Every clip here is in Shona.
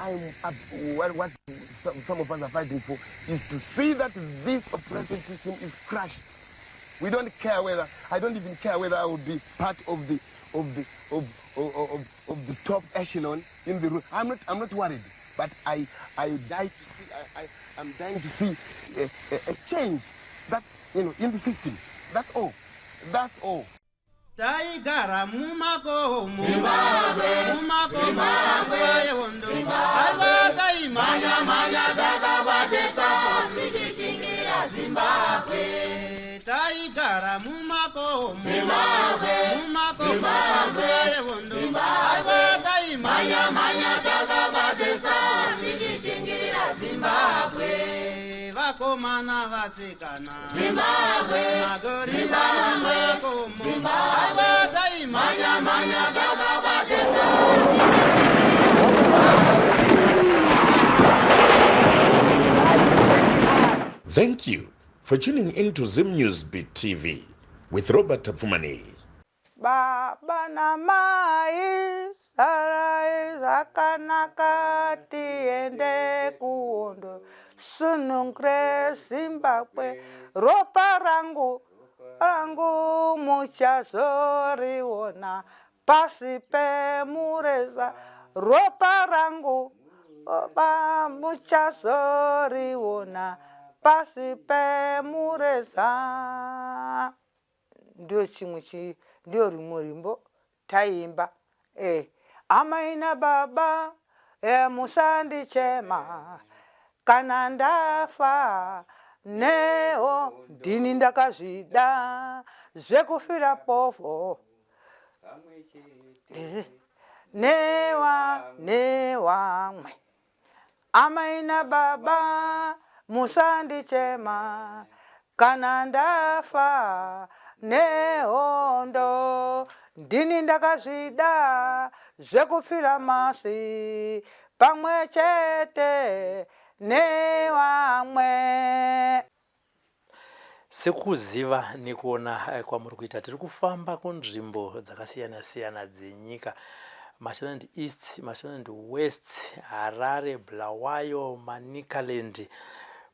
I'm up, what some of us are fighting for is to see that this oppressive system is crushed. We don't care whether, I don't even care whether I will be part of the of the of of, of, of the top echelon in the room. I'm not worried, but I die to see I'm dying to see a change that in the system. That's all. That's all. Taigara mumakomo, mumakomo nguva yehondo. Aiwa, taimhanya-mhanya takabatisa tichichingira Zimbabwe. Taigara mumakomo, mumakomo nguva yehondo. Aiwa, taimhanya-mhanya takabatisa tichichingira Zimbabwe. Vakomana, vasikana, Zimbabwe. Magorila mumakomo. Aiwa, taimhanya-mhanya takabatisa. Thank you for tuning in to Zim News Beat TV with Robert Tafumani. Baba namai, sarai zvakanaka, tiende kuhondo, sunungure Zimbabwe. Ropa rangu rangu muchazoriona pasi pemureza. Ropa rangu ropa muchazoriona pasi pemureza. Ndiyo chimwe chi, ndiyo rimwe rimbo taimba. Amai nababa, musandichema kana ndafa neho. Ndini ndakazvida zvekufira povho newa newamwe. Amai nababa, musandichema kana ndafa nehondo. Ndini ndakazvida zvekufira masi pamwe chete nevamwe. Sekuziva nekuona kwamuri kuita, tiri kufamba kunzvimbo dzakasiyana-siyana dzenyika: Mashonaland East, Mashonaland West, Harare, Bulawayo, Manicaland,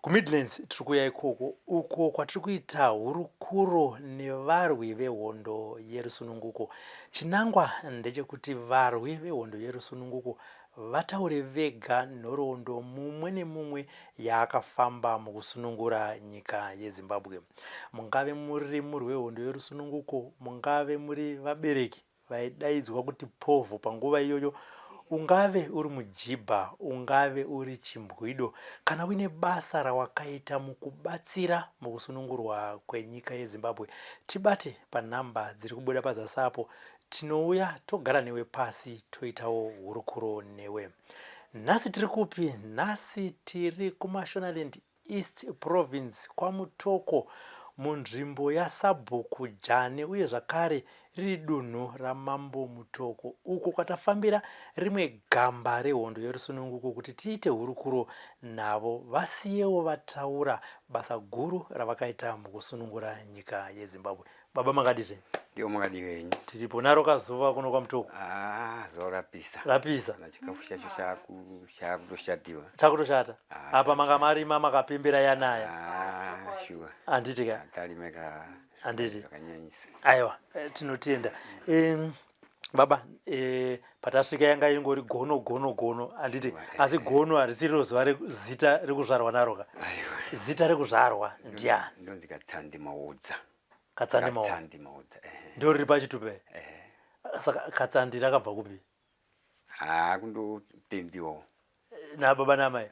kuMidlands. Tiri kuuya ikoko uko kwatiri kuita hurukuro nevarwi vehondo yerusununguko. Chinangwa ndechekuti varwi vehondo yerusununguko vataure vega nhoroondo mumwe nemumwe yaakafamba mukusunungura nyika yeZimbabwe. Mungave muri murwi wehondo yerusununguko, mungave muri vabereki vaidaidzwa kuti povho panguva iyoyo, ungave uri mujibha, ungave uri chimbwido, kana uine basa rawakaita mukubatsira mukusunungurwa kwenyika yeZimbabwe, tibate panhamba dziri kubuda pazasi apo. Tinouya togara newe pasi, toitawo hurukuro newe. Nhasi tiri kupi? Nhasi tiri kuMashonaland East Province, kwaMutoko, munzvimbo yaSabhuku Jane, uye zvakare riri dunhu raMambo Mutoko, uko kwatafambira rimwe gamba rehondo yerusununguko kuti tiite hurukuro navo, vasiyewo vataura basa guru ravakaita mukusunungura nyika yeZimbabwe. Baba, makadii? Ndiwo, makadii wenyu? Tiripo naro kazuva kuno kwaMutoko. Ah, zuva rapisa. Rapisa. Na chikafu chacho chakutoshatiwa. Chakutoshata. Ah, apa manga marima makapembera, yanaya. Ah, sure. Handiti ka? Tarime ka. Handiti. Zvakanyanyisa. Aiwa, tinotenda. Baba, patasvika yanga ingori gono gono gono, handiti? Asi gono harisiriro zuva zita rekuzvarwa naro ka? Aiwa. Zita rekuzvarwa ndiani? Ndonzi Katsandi Maudza. Katsandi Maudza. Katsandi Maudza. Ndo riri pachitupe. Saka Katsandi rakabva kupi? Ah, kundotenziwawo. Nababa namai?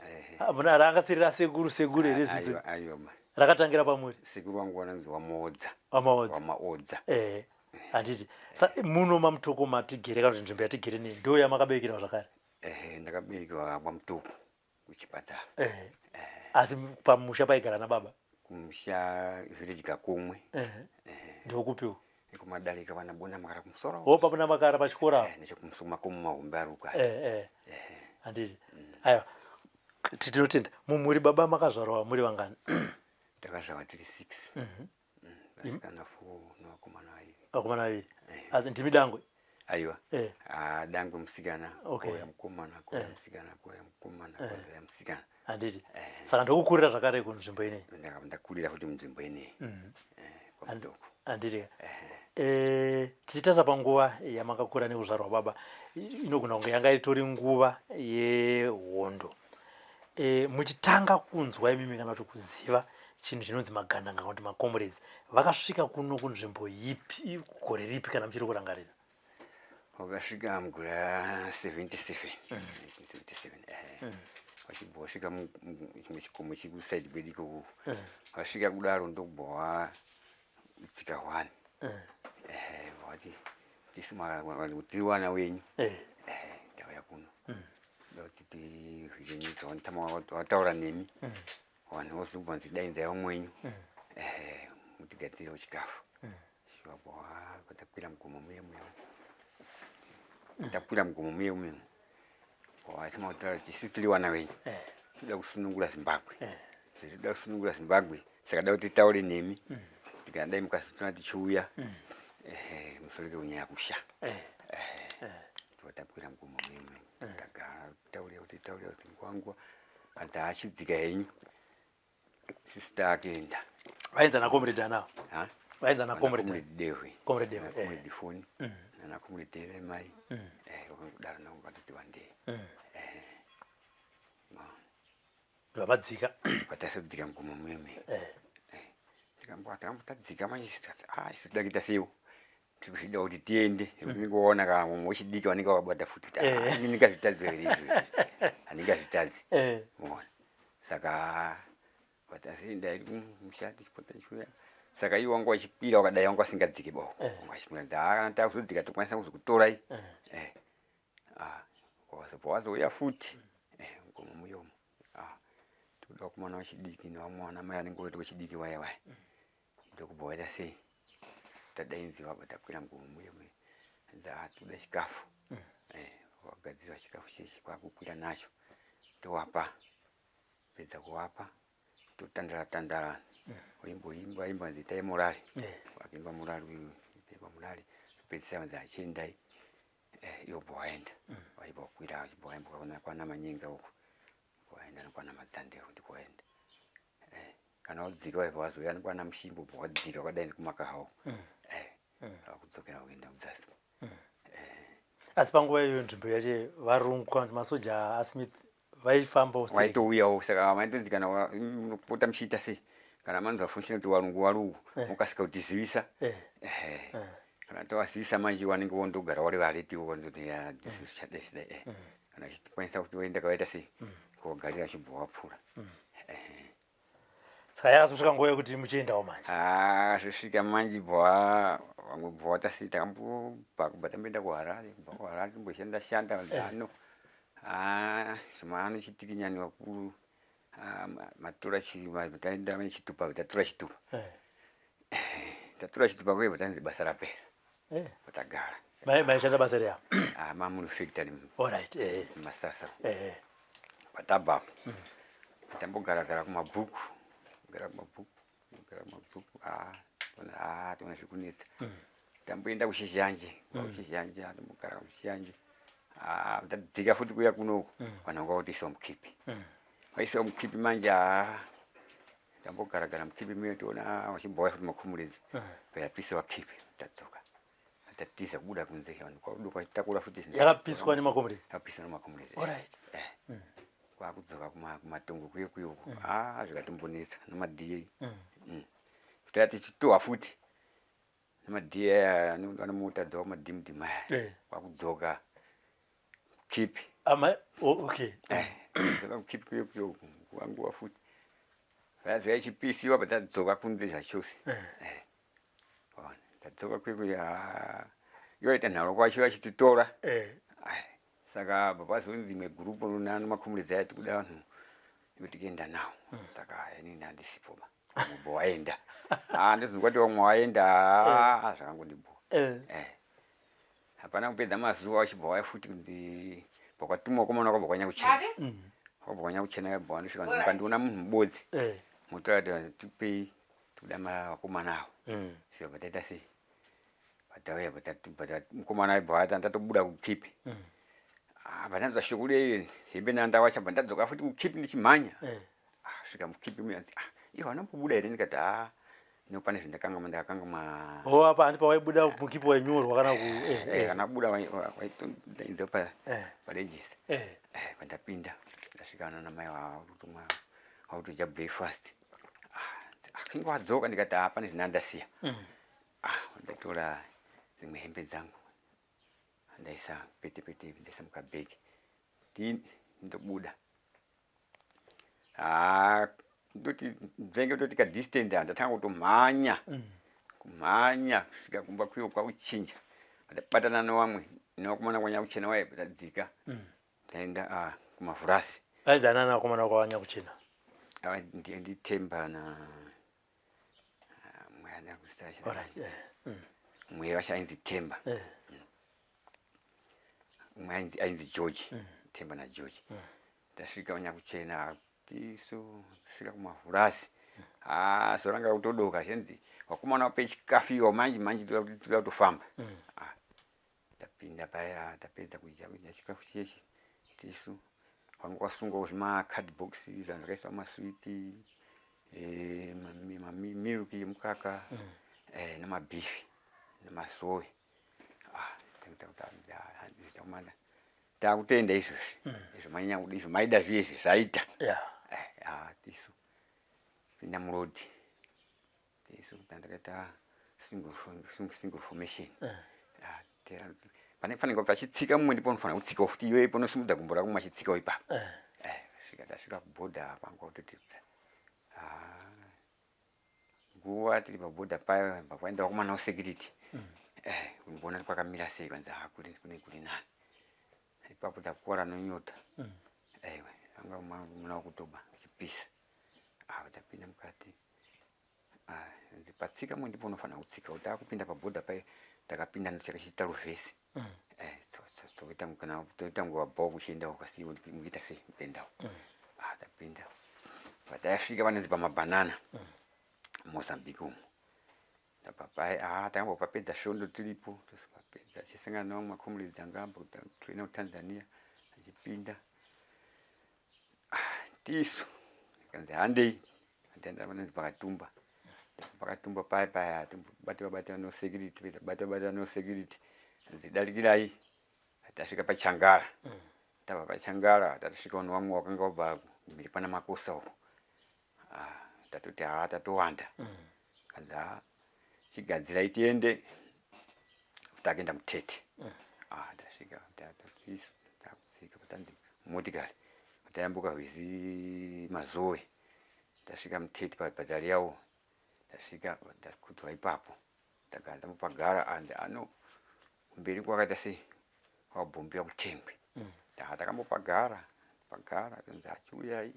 Muna rangasiri rasekuru sekuru here zvidzo? Aiwa, aiwa ma. Rakatangira pamuri? Sekuru wangu wanonzi Wamaodza. Wamaodza. Wamaodza. Handiti. Muno maMutoko matigere, kana kuti nzvimbo yatigere nei, ndo yamakaberekerwa zvakare? Ehe, ndakaberekerwa kwaMutoko kuchipatara. Asi pamusha paigara nababa? Kumusha village Kakomwe. Ndokupiwo? Kumadarika vana Bona Makara kumusoro. O, pabona Makara pachikoro apo? Nechekumakomo mahombe aruka. Handiti. Aiwa, tinotenda. Mumhuri, baba, makazvarwa muri vangani? Takazvarwa tiri six. Vasikana four nevakomana 2. Vakomana 2. Asi ndimi dangwe? Aiwa. Eh. Ah, dangwe musikana. Okay. Kouya mukomana, kouya Eh. musikana, kouya mukomana, kouya musikana. Handiti? Saka ndokukurira zvakare kunzvimbo ineyi. Ndakurira futi munzvimbo ineyi. KwaMutoko. Handiti? Tichitarisa panguva yamakakura nekuzvarwa baba, inogona kunge yanga itori nguva yehondo. Muchitanga kunzwa imimi kana kuti kuziva chinhu chinonzi magandanga kana kuti macomrades, vakasvika kuno kunzvimbo ipi, gore ripi, kana muchiri kurangarira? Wakasvika mugore ra 77, 1977. Vachibva wasvika chimwe chikomo chiri kusaidi kwedu ikoko. Vasvika kudaro ndokubva watsika one. Vati tisu tiri wana wenyu. Tauya kuno da kuti tirwire nyika. Vanotama wataura nemi vanhu vozobva nzi dainzai vamwe wenyu, mutigadzirewo chikafu. Vabva vatakwira mugomo muye muye, takwira mugomo muye muye, vatama kutaura kuti isi tiri wana wenyu, toda kusunungura Zimbabwe. Toda kusunungura Zimbabwe, saka da kuti titaure nemi, tikadai mukazotona tichiuya, musoreke kunyanya kusha. Takwira mugomo muye muye, tagara titaure kuti titaure kuti nguva nguva ati achidzika henyu, sisita akuenda. Vaenza nacomrade anawo? Ha? Vaenza nacomrade? Comrade Dehwe. Comrade Dehwe, Nana Comrade Foni, nana Comrade Eremai, vakangudaro navo vatoti wandei. Vamadzika. Patasodzika mugomo muye muye, takambotadzika manje, tikati ah, isu toda kuita seiwo, tiri kuzvida kuti tiende, nekuti ningoona kana mumwe wechidiki vanenge vakabata futi kuti ah, ini ndingazvitadzi here izvo? Izvi handingazvitadzi. Muona, saka vatasinda iri kumusha tichipota tichiuya, saka iwo wanga wachikwira wakadai, wanga wasingadziki bo, wanga wachikwira kuti haa, kana takuzodzika tokwanisa kuzokutorai. Ah, wazobva wazouya futi mugomo muyomo, ah, tikuda kumwana wechidiki nevamwe vana mai vanenge voita wechidiki waya waya, ndokubva waita sei, tadainziwa apa, takwira mugomo muye muye, ah, tikuda chikafu. Wagadzirwa chikafu chechi, kwakukwira nacho, towapa, pedza kuwapa, totandara tandara, oimboimba imba nzi itai morale. Wakuimba morale uyu, itaimba morale, pedzisira vanzi achiendai. Iwo bva waenda, waibva wakwira, wachibva waimboka kwana Manyenga uko, waenda nekwana Madzande ndiko waenda. Kana wadzika waibva wazouya nekwana Mushimbo, bva wadzika wakadai nekumakaha uko, wakudzokera kuenda kudzasi. Asi panguva iyoyo nzvimbo yacho varungu kana kuti masoja aSmith vaifambawo stereki? Waitouyawo, saka maitodzi kana munopota muchiita sei, kana manzwa function kuti warungu waruku, mukasika kutizivisa. Ehe. Kana tawazivisa manje wanenge wondogara wari varetiwo, vanoti ya chadai chidai, kana chikwanisa kuti waenda kawaita sei kogarira, chibva wapfuura. Saka yakazosvika nguva yekuti muchiendawo manje? Ah, zvosvika manje, bva vamwe bva watasi, takambobva kubva tamboenda kuHarare, kubva kuHarare timboshanda shanda zano, ah, zvimano chitikinyani vakuru. Ah, matora taenda nechitupa, tatora chitupa. Tatora chitupa kuye, tanzi basa rapera. Patagara. Maishanda basa reya? Ah, mamanufactory. Alright, Masasa. Patabvapo tambogara gara kumabhuku, gara kumabhuku, gara kumabhuku. Ah, tona, ah, tona zvikunetsa. Tamboenda kuChizhanje, kuChizhanje tambogara kuChizhanje. Ah, tadzika futi kuya kunoku, vanhu vanga kuti isa mukipi, vaisa mukipi manje. Ah, tambogara gara mukipi miyo, tiona vachibhoya futi makhumuredzi, payapisiwa kipi, tadzoka, tatiza kubuda kunze, vanhu kwaduka vachitakura futi zvinhu. Yakapiswa nemacomrades? Yapiswa nemakhumuredzi. Alright. Kwakudzoka kumatongo kuye kuye uko, ah, zvikatombonetsa namadhiye. Kutaya tichitohwa futi namadhiye aya anomota dzawo madhimudhimu aya. Kwakudzoka kipi. Ama, oh, okay. Dzoka kukipi kuye kuye uku, nguva nguva futi vayazoya ichipisiwa, patadzoka kunze zvachose. Ona, tadzoka kuye kuye, ah, iwaita nharo kwacho vachititora. Ai, saka baba zonzi imwe gurupu nanomakhumuredzi aya tikuda vanhu ekuti kuenda nawo, saka inini handisipo ba, mubva waenda. Ah, ndozonzwa kuti vamwe waenda. Ah, zvakangondibhowa. Hapana kupedza mazuva wachibva waya futi kunzi pakatumwa komana kwabva kwanya kuchena, kwabva kwanya kuchena, yabva wandosvika nzi mukandiona munhu mubodzi, motaura kuti tipei, tikuda vakomana avo. Saka taita sei? Patauya mukomana aibva ati ndatobuda kukipi. Ah, pandanzwa shoko rei hembe nandawacha pandadzoka futi kukipi ndichimhanya. Ah, svika mukipi muyanzi ah, iwe hauna here? Ndikati ah, no, pane zvandakanga ndakanga ma O, apa handi pawaibuda mukipi wainyorwa kana ku Kana buda waitoinza pa paregister. Pandapinda ndasvikana namai vakutomwa, vakutodya breakfast. Ah, kinge wadzoka? Ndikati ah, pane zvinandasiya. Ah, ndatora dzimwe hembe dzangu, ndaisa pete pete, ndaisa mukabhegi, ti ndobuda. Ah, ndoti nzenge ndoti kadistance, ndatanga kutomhanya, kumhanya kusvika kumba kuyo, kwakuchinja. Ndabatana nevamwe nevakomana kwanyakuchena waye, tadzika taenda kumavhurasi. Vainzi anani vakomana kwavanyakuchena? Ava ndiTemba na mwe ana kuzita. Alright. Mwe wacho ainzi Temba. Umwe ainzi George. Temba naGeorge. Tasvika vanyakuchena tisu svika kumavhurasi. Ah, zuva ranga kutodoka. Chenzi vakomana vape chikafu iwo manje manje, toda kutofamba. Ah, tapinda paya, tapedza kudya chikafu chechi, tisu vanga kwasungawo zvimacardbox, zvanhu zvakaiswa maswiti, mamilki, mukaka, nemabhifi nemasowe. Ah, takutenda izvozvi, izvo manyanya kuda, izvo maida zviye zvaita. Ah, tisu pinda murodhi, tisu tandakaita single formation. Ah, pane panenge pachitsika mumwe, ndipo unofanira kutsikawo futi iwe, ponosimudza gumbo rako, mumwe achitsikawo ipapo. Svika tasvika kubhodha, kwanga kutoti ah, nguva tiri pabhodha paya, pakwaenda vakomana vesecurity kundiona kuti kwakamira sei. Kwanzi ha, kuri kune kuri nani ipapo, takukora nonyota. Ewe, anga muna October uchipisa. Ah, tapinda mukati. Ah, nzi patsika mwe ndipo unofanira kutsika kuti akupinda pabhodha paya. Takapinda ndochakachiita ruvhesi. Toita kana toita nguva bho kuchienda ukasi mukuita sei mukuendawo. Ah, tapinda, patayasvika panonzi pamabhanana, Mozambique umu. Tabva paya, ah, takambopapedza svondo tiripo, tosipapedza tichisangana nevamwe macomrades anga ambotraina kuTanzania achipinda. Ah, tisu kanzi handei, taenda panonzi Pakatumba. Pakatumba paya paya bata bata no security, bata bata no security, nzi darikirai. Tasvika pachangara, tabva pachangara tatasvika nevamwe wakanga wabva mhiri pana Makosa uko. Ah, tatoti haa, tatowanda. Kanzi haa, chigadzirai tiende. Takuenda mutete. Ah, tasvika isu takutsika, patanzi motikari, tayambuka rwizi Mazowe, tasvika mutete pabhadhari yawo. Tasvika, takudzwa ipapo, tagara, tambopagara and ano kumberi kwakaita sei, kwakabhombiwa kuTengwe. Takambopagara pagara, kanzi achiuyai.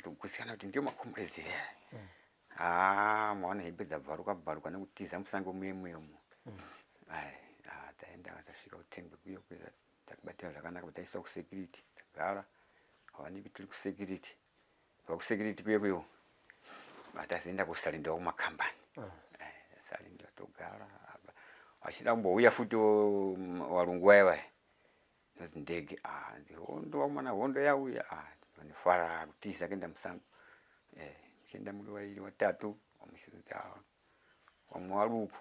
Togutsikana kuti ndiyo macomrades here. Ah, maona hembe dzabvaruka bvaruka nekutiza musango muye muyemo. Ai, ah, taenda, tasvika kuTengwe kuyo kuya, takubatira zvakanaka, taiswa kusecurity, tagara hawaniki tiri kusecurity. Kubva kusecurity kuye kuyo tazoenda kusarindiwa kumakambani. Sarindiwa, togara apa. Vachida kumbouya futi varungu vaya vaya, nozi ndege. Ah, nzi hondo vakomana, hondo yauya. Ah, vanofara kutiza kuenda musango. Muchienda muri vairi vatatu, vamuchiti ah, vamwe vari uku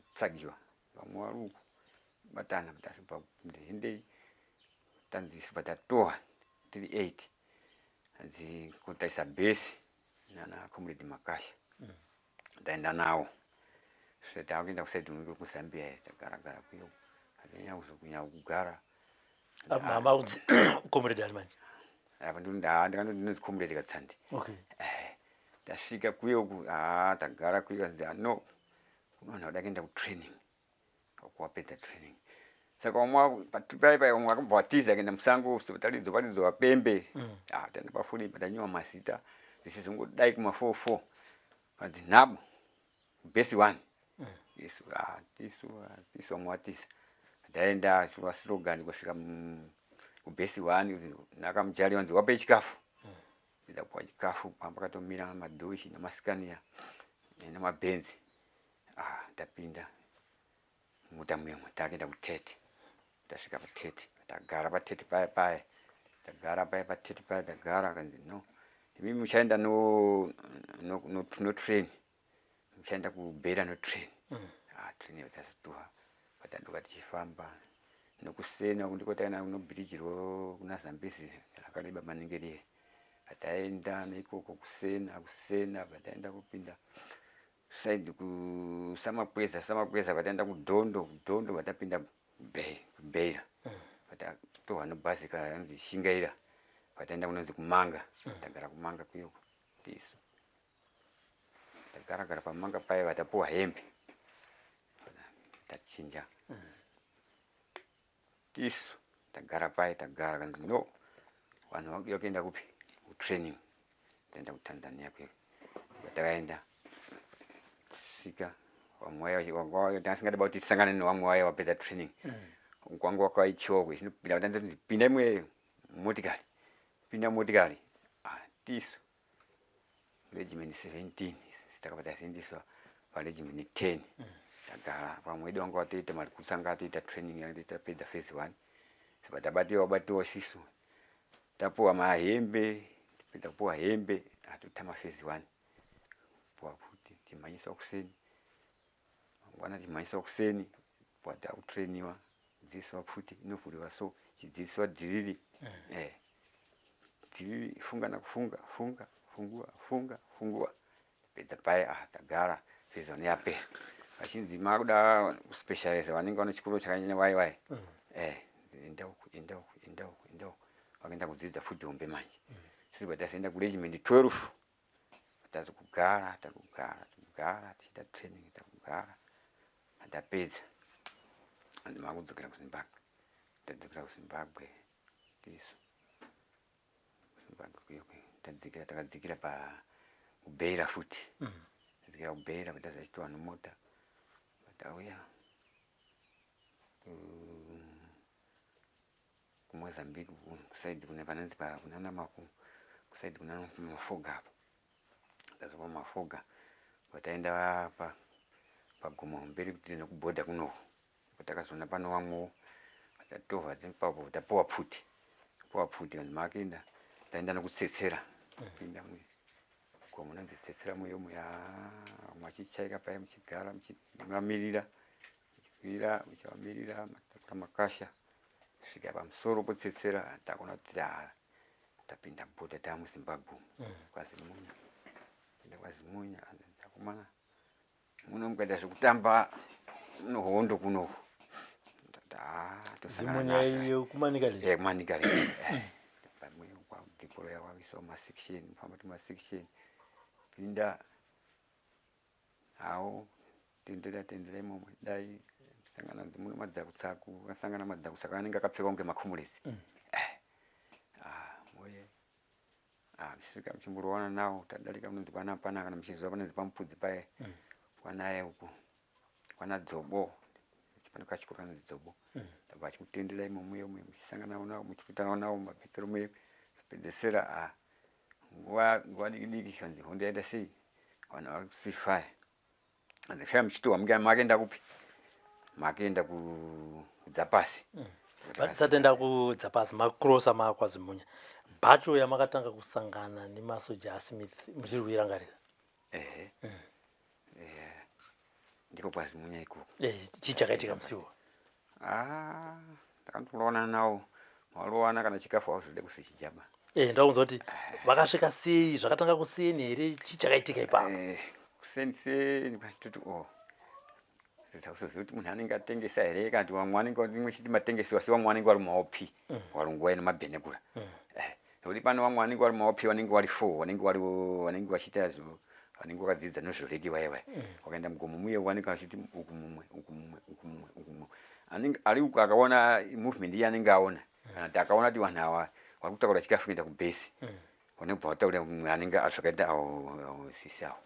kutsvagiwa, vamwe vari uku batana. Tasvika hendei, tanzi isu patatoa tiri 8, hanzi kutarisa bhesi nana Comrade Makasha. Taenda nawo, so takuenda kusaidi kuZambia, tagara gara kuyo, hatanyanya kuzokunya kugara. Mama kunzi comrade ani manje? Apa ndikandoti ndinonzi Comrade Katsandi. Tasvika kuyo ha, tagara kuyo, hanzi no, kuno vanhu vada kuenda kutraining, kuwapedza training. Saka umwe pai pai, umwe akabva watiza kuenda musango, taridzo paridzo vapembe. Ah, taenda pafoni, tanyiwa mazita, tisizongodai kuma 44, panzi nhabo base one. Isu ah, tisu ah, tisu vamwe watiza, taenda vasirogani kusvika kubase one, nakamujali wanzi wape chikafu. Ndapuwa chikafu, pakatomira madhoshi nemasikania nemabhenzi. Ah, tapinda. Mota muyemo takuenda kuTete. Tasvika paTete, tagara paTete paya paya, tagara paya paTete paya, tagara. Kanzi no, imi muchaenda no no no, no train, muchaenda kuBeira no train. Ah, train yatazotuha patanduka tichifamba nokusena ndiko taenda kunobhiriji ro kuna Zambezi rakareba maningi riri. Pataenda neikoko kusena kusena, pataenda kupinda side kuSamakweza Samakweza, pataenda kuDhondo kuDhondo, patapinda Beira, patatohwa nobhazi kanzi Shingaira, pataenda kunonzi kuManga. Tagara kuManga kuyoko tisu, tagara gara paManga paya, vatapuwa hembe, tachinja tisu, tagara paya, tagara. Kanzi no, vanhu vakudiwa kuenda kupi? Kutraining. Taenda kuTanzania kuyeko. Takaenda svika, vamwe tasingadi kuti tisangane nevamwe vaya vapedza training kwangu wakaityokwe zvinopinda vatanzi pinda imwe motikari, pinda motikari. Ah, tisu regiment 17 takabva taziendeswa paregiment 10. Tagara vamwe vedu vanga vatoita marikusanga atoita training yange tapedza phase 1, saka tabatiwa batiwa isisu, tapuwa mahembe, tapedza kupuwa hembe, atotama phase 1, puwa futi timhanyisa kuseni mangwana, timhanyisa kuseni, puwa takutrainiwa, dzidziswa futi inovhuriwa, so chidzidziswa drill, drill, funga nakufunga, funga fungua, funga fungua. Pedza paya, ah, tagara phase 1 yapera, vachinzi makuda kuspecialize vanenge vane chikoro chakanyanya vai vai, enda uku, enda uku, enda uku, enda uku, vakaenda kudzidza futi hombe manje. Sisi tazoenda kuregiment 12, tazokugara, takugara, takugara tichiita training, takugara, tapedza, makudzokera kuZimbabwe. Tadzokera kuZimbabwe tisu, kuZimbabwe kuyo tadzikira, takadzikira pa kuBeira futi, tadzikira kuBeira, patazochitwa nomota, patauya kuMozambique, kuside kune pananzi kunana maku kuside kunana Mafoga apo. Tazobva Mafoga, pataenda pa pagomo mberi kuti nekubhodha kunoku, patakazoona pano vamwewo patatovha ipapo, tapuwa pfuti, puwa pfuti, kanzi makuenda. Taenda nekutsetsera, pinda gomo nanzi tsetsera muyo muya, mwachichaika paya, muchigara muchivamirira, muchikwira muchivamirira, matakura makasha svika pamusoro potsetsera. Takuona kuti tapinda bhodha, taamuZimbabwe kwaZimunya, pinda kwaZimunya. Takumana muno mukaita zvekutamba nohondo kunoku. Zimunya iyo kuManicaland? KuManicaland deploya, wakuiswa mumasection, famba tumasection, pinda hawo, tendera tendera imomo. Dai sangana muno madzakutsaku, akasangana madzakutsaku anenge akapfeka kunge makhumurezi. Moye musvika muchimborovana nawo, tadarika munonzi pana pana, kana muchiziva panonzi paMupudzi paye, kwanaye uku kwana Dzobo, pano kachikoro kanonzi Dzobo. Tabva achikutendera imomo imomo, muchisangana nawo, muchiputana nawo mumabhethero muye. Pedzesera nguva nguva diki diki, kanzi hondo yaita sei, vanhu vari kuceasefire, anzi shaa muchitohwa makaenda kupi? Makaenda kuDzapasi. Tisatenda kuDzapasi, makurosa maakwaZimunya, battle yamakatanga kusangana nemasoja aSmith muchiri kuirangarira? Ehe, ndiko kwaZimunya ikoko. Chii chakaitika musiwo? Ah, takandorowana nawo, warowana kana chikafu hauzode kusichijaba. Ndakunzwa kuti vakasvika sei, zvakatanga kuseni here, chii chakaitika ipapo? Kuseni seni pachitoti o usoziva kuti munhu anenge atengesa here, kana kuti vamwe vanenge rimwe chiti matengesiwa, si vamwe vanenge vari mumaOP, varungu vaine mabhenekura. Nekuti pano vamwe vanenge vari mumaOP, vanenge vari four, vanenge vari vanenge vachiita zvo vanenge vakadzidza nezvoreki vaya vaya, vakaenda mugomo muye, vanenge vachiti uku mumwe, uku mumwe, uku mumwe, uku mumwe, anenge ari uku akaona movement iye anenge aona, kana kuti akaona kuti vanhu ava vari kutakura chikafu kuenda kubhesi, vanobva vataurira mumwe anenge zvakaita avo sisi avo,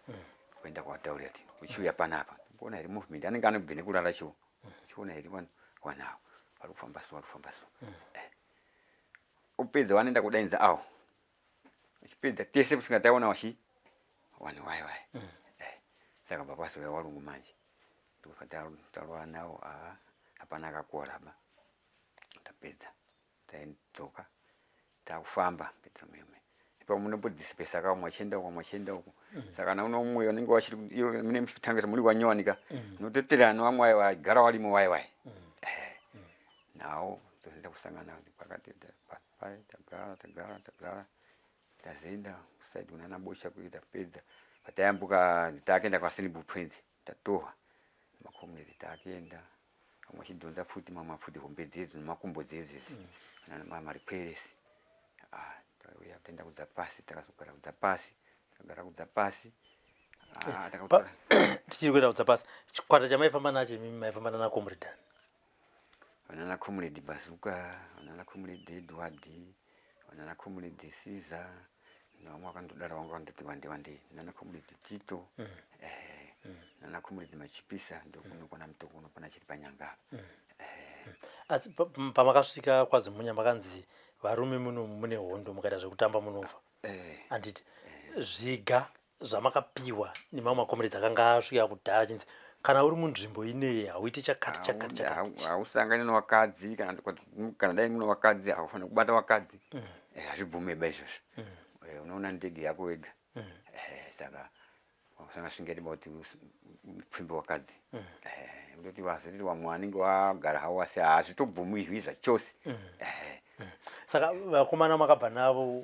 kuenda kuwataurira kuti uchiuya panapa kuona here movement, anenge anobve nekurara chiwo, uchiona here vanhu ava vari kufamba so, vari kufamba so. Upedza vanoenda kudainza avo, uchipedza tese kusvika taona wachi vanhu vaya vaya. Saka bva pasouya varungu manje. Ndobva tarova nawo, aa, hapana akakora ba. Tapedza, taidzoka, takufamba petromeme ipapo munombodisipesa ka, umwe achienda uko, umwe achienda uko. Saka kana uno umwe unenge wachiri iyo mune muchitangisa muri wanyowanika, unototerana nevamwe vaya vagara varimo vaya vaya. Nawo tozoenda kusangana pakati paya. Tagara, tagara, tagara, tazoenda kuside kunana Bosha kuyi. Tapedza, patayambuka takuenda kwaSinibupwenzi, tatohwa macomrade, takuenda, vamwe vachidhonza pfuti, mamwe mapfuti hombe dzedzi nemakumbo dzedzidzi marikweresi. Tauya, taenda kudza pasi, takazogara kudza pasi, tagara kudza pasi. Tichiri kuenda kudza pasi, chikwata chamaifamba nacho imimi maifamba nana comrade ani? Vanana Comrade Bazuka, vanana Comrade Edward, vanana Comrade Caesar, nevamwe vakandodaro, vanga vandoti wande wandei, nana Comrade Tito, nana Comrade Machipisa. Ndokunokwana Mutoko unokwana chiri panyanga. Asi pamakasvika kwaZimunya makanzi varume muno mune hondo, mukaita zvekutamba munofa? Handiti zviga zvamakapiwa nemamwe macomrades akanga asvika kudhara, chinzi kana uri munzvimbo ineyi hauiti chakati chakati chakati? Hausangani nevakadzi, kana dai mune vakadzi haufaniri kubata vakadzi. Hazvibvume ba izvozvo. Unoona ndege yako wega. Saka usangasvingeti ba kuti upfimbe vakadzi. Kutoti vazotiti vamwe vanenge vagara havo, asi hazvitobvumirwi zvachose. Saka vakomana makabva navo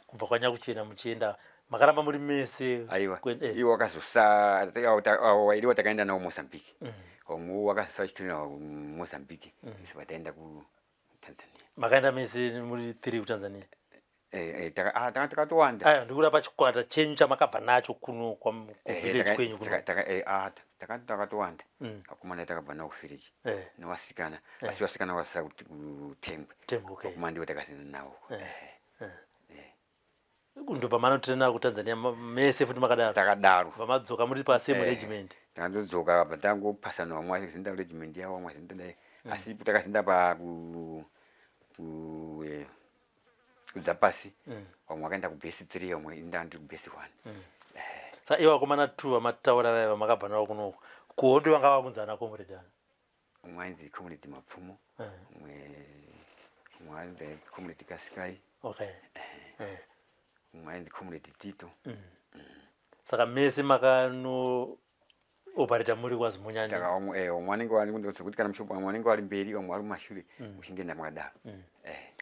kubva kwaNyakuchena muchienda, makaramba muri mese? Aiwa. Iwo wakazosa wairi watakaenda nawo Mozambique, vamwe wakazosara chitorina Mozambique, isu vataenda kuTanzania. Makaenda mese muri three kuTanzania? Tanga takatowanda. Aya, ndikuda pachikwata chenyu chamakabva nacho kuno kuvillage kwenyu kuno. Takati takatowanda vakomana takabva nawo kuvillage nevasikana, asi vasikana vakasara kuTengwe. Tengwe, okay. Vakomana ndivo takasiyana nawo. Ndobva manotirena kuTanzania mese futi makadaro? Takadaro. Vamadzoka muri pasame regiment? Takandodzoka, bva tangopasana, vamwe vachizinda regiment yavo, vamwe vachizinda dai, asi takazinda pa ku ku eh, kudza pasi. Vamwe vakaenda kubase 3, vamwe inda ndiri kubase 1. Saka ivo vakomana two vamataura vaya vamakabva navo kunoku kuhondo vanga vakunzi ana comrade ani? Umwe ainzi Comrade Mapfumo, umwe ainzi Comrade Kasikai, umwe ainzi Comrade Tito. Saka mese makano operate muri kwaZimunyani? Saka vamwe vanenge vari kuti kana vamwe vanenge vari mberi, vamwe vari mumashure, muchingenda makadaro.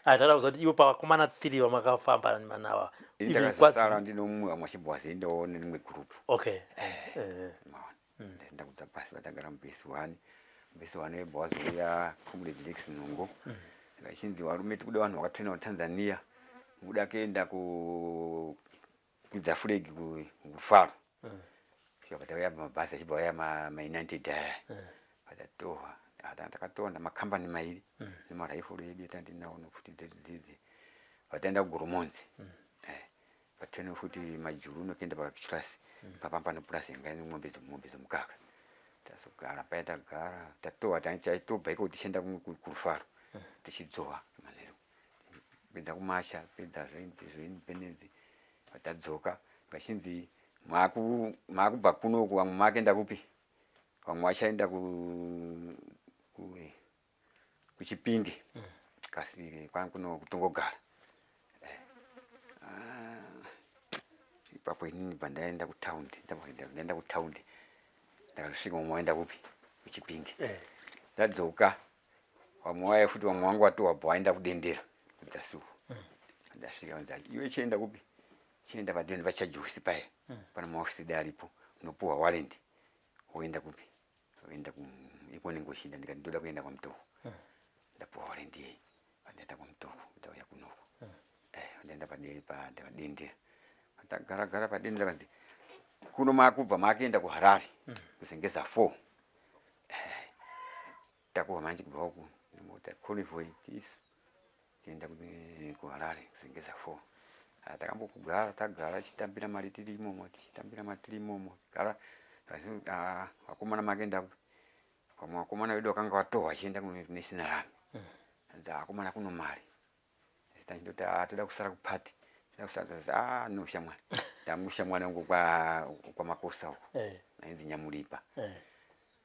Aya, ndada kuziva kuti ivo pavakomana three vamakafamba nava Ini takazosara ndine mumwe, vamwe vachibva vazoendawo nerimwe group. Maona, ndaenda kudza pasi, vatagara mubase 1. Mubase 1 webva wazouya Comrade Lex Nungo, vachinzi varume tikuda vanhu vakatraina kuTanzania, muda kuenda kukwidza flag kuRufaro. Saka tauya pamabhasi, achibva auya maUnited aya, patatohwa takatohwa makambani mairi nemaraifuru edu etandinawo nopfuti dzedu dzidzi, vataenda kuGoromonzi. Patene futi majuru unokuenda pachirasi papamba nepurasi yanga ine mombe dzomukaka. Tazogara paya, tagara, tatohwa, taitobva iko tichienda kuRufaro, tichidzoha manheru, pedza kumasha, pedza zveindependence, tadzoka vachinzi maakubva kunoku, vamwe makuenda kupi? Vamwe vachaenda kuChipinge, kasi kwangu kutongogara. Ipapo inini bva ndaenda kutaundi, ndaenda kutaundi, ndakasvika, mumwe waenda kupi? KuChipinge. Ndadzoka, vamwe vaya futi, vamwe vangu watobva waenda kuDendera kudzasuku. Ndasvika, vanzi iwe chienda kupi? Chienda padeni pachajusi paya, pana maofisi aripo, unopuwa warrant, woenda kupi? Woenda iko unenge uchida. Ndikati ndoda kuenda kwaMutoko. Ndapuwa warrant iyi, ndaenda kwaMutoko, ndauya kunoku. Ndaenda paDendera, tagara gara paDendera, kanzi kuno makubva makuenda kuHarare, kuZengeza 4. Takuwa manje kubva uku mota convoy, tisu tienda kuHarare kuZengeza 4. Takambokugara, tagara tichitambira mari tiri imomo, tichitambira mari tiri imomo, gara. Asi vakomana makuenda kupi? Vamwe vakomana vedu vakanga vatohwa vachienda kuNational Army, anzi akomana kuno mari, asi tachindoti toda kusara kupati, toda kusara. Ah, no shamwari, ndamushamwari wangu kwaMakosa uko, ainzi Nyamuripa.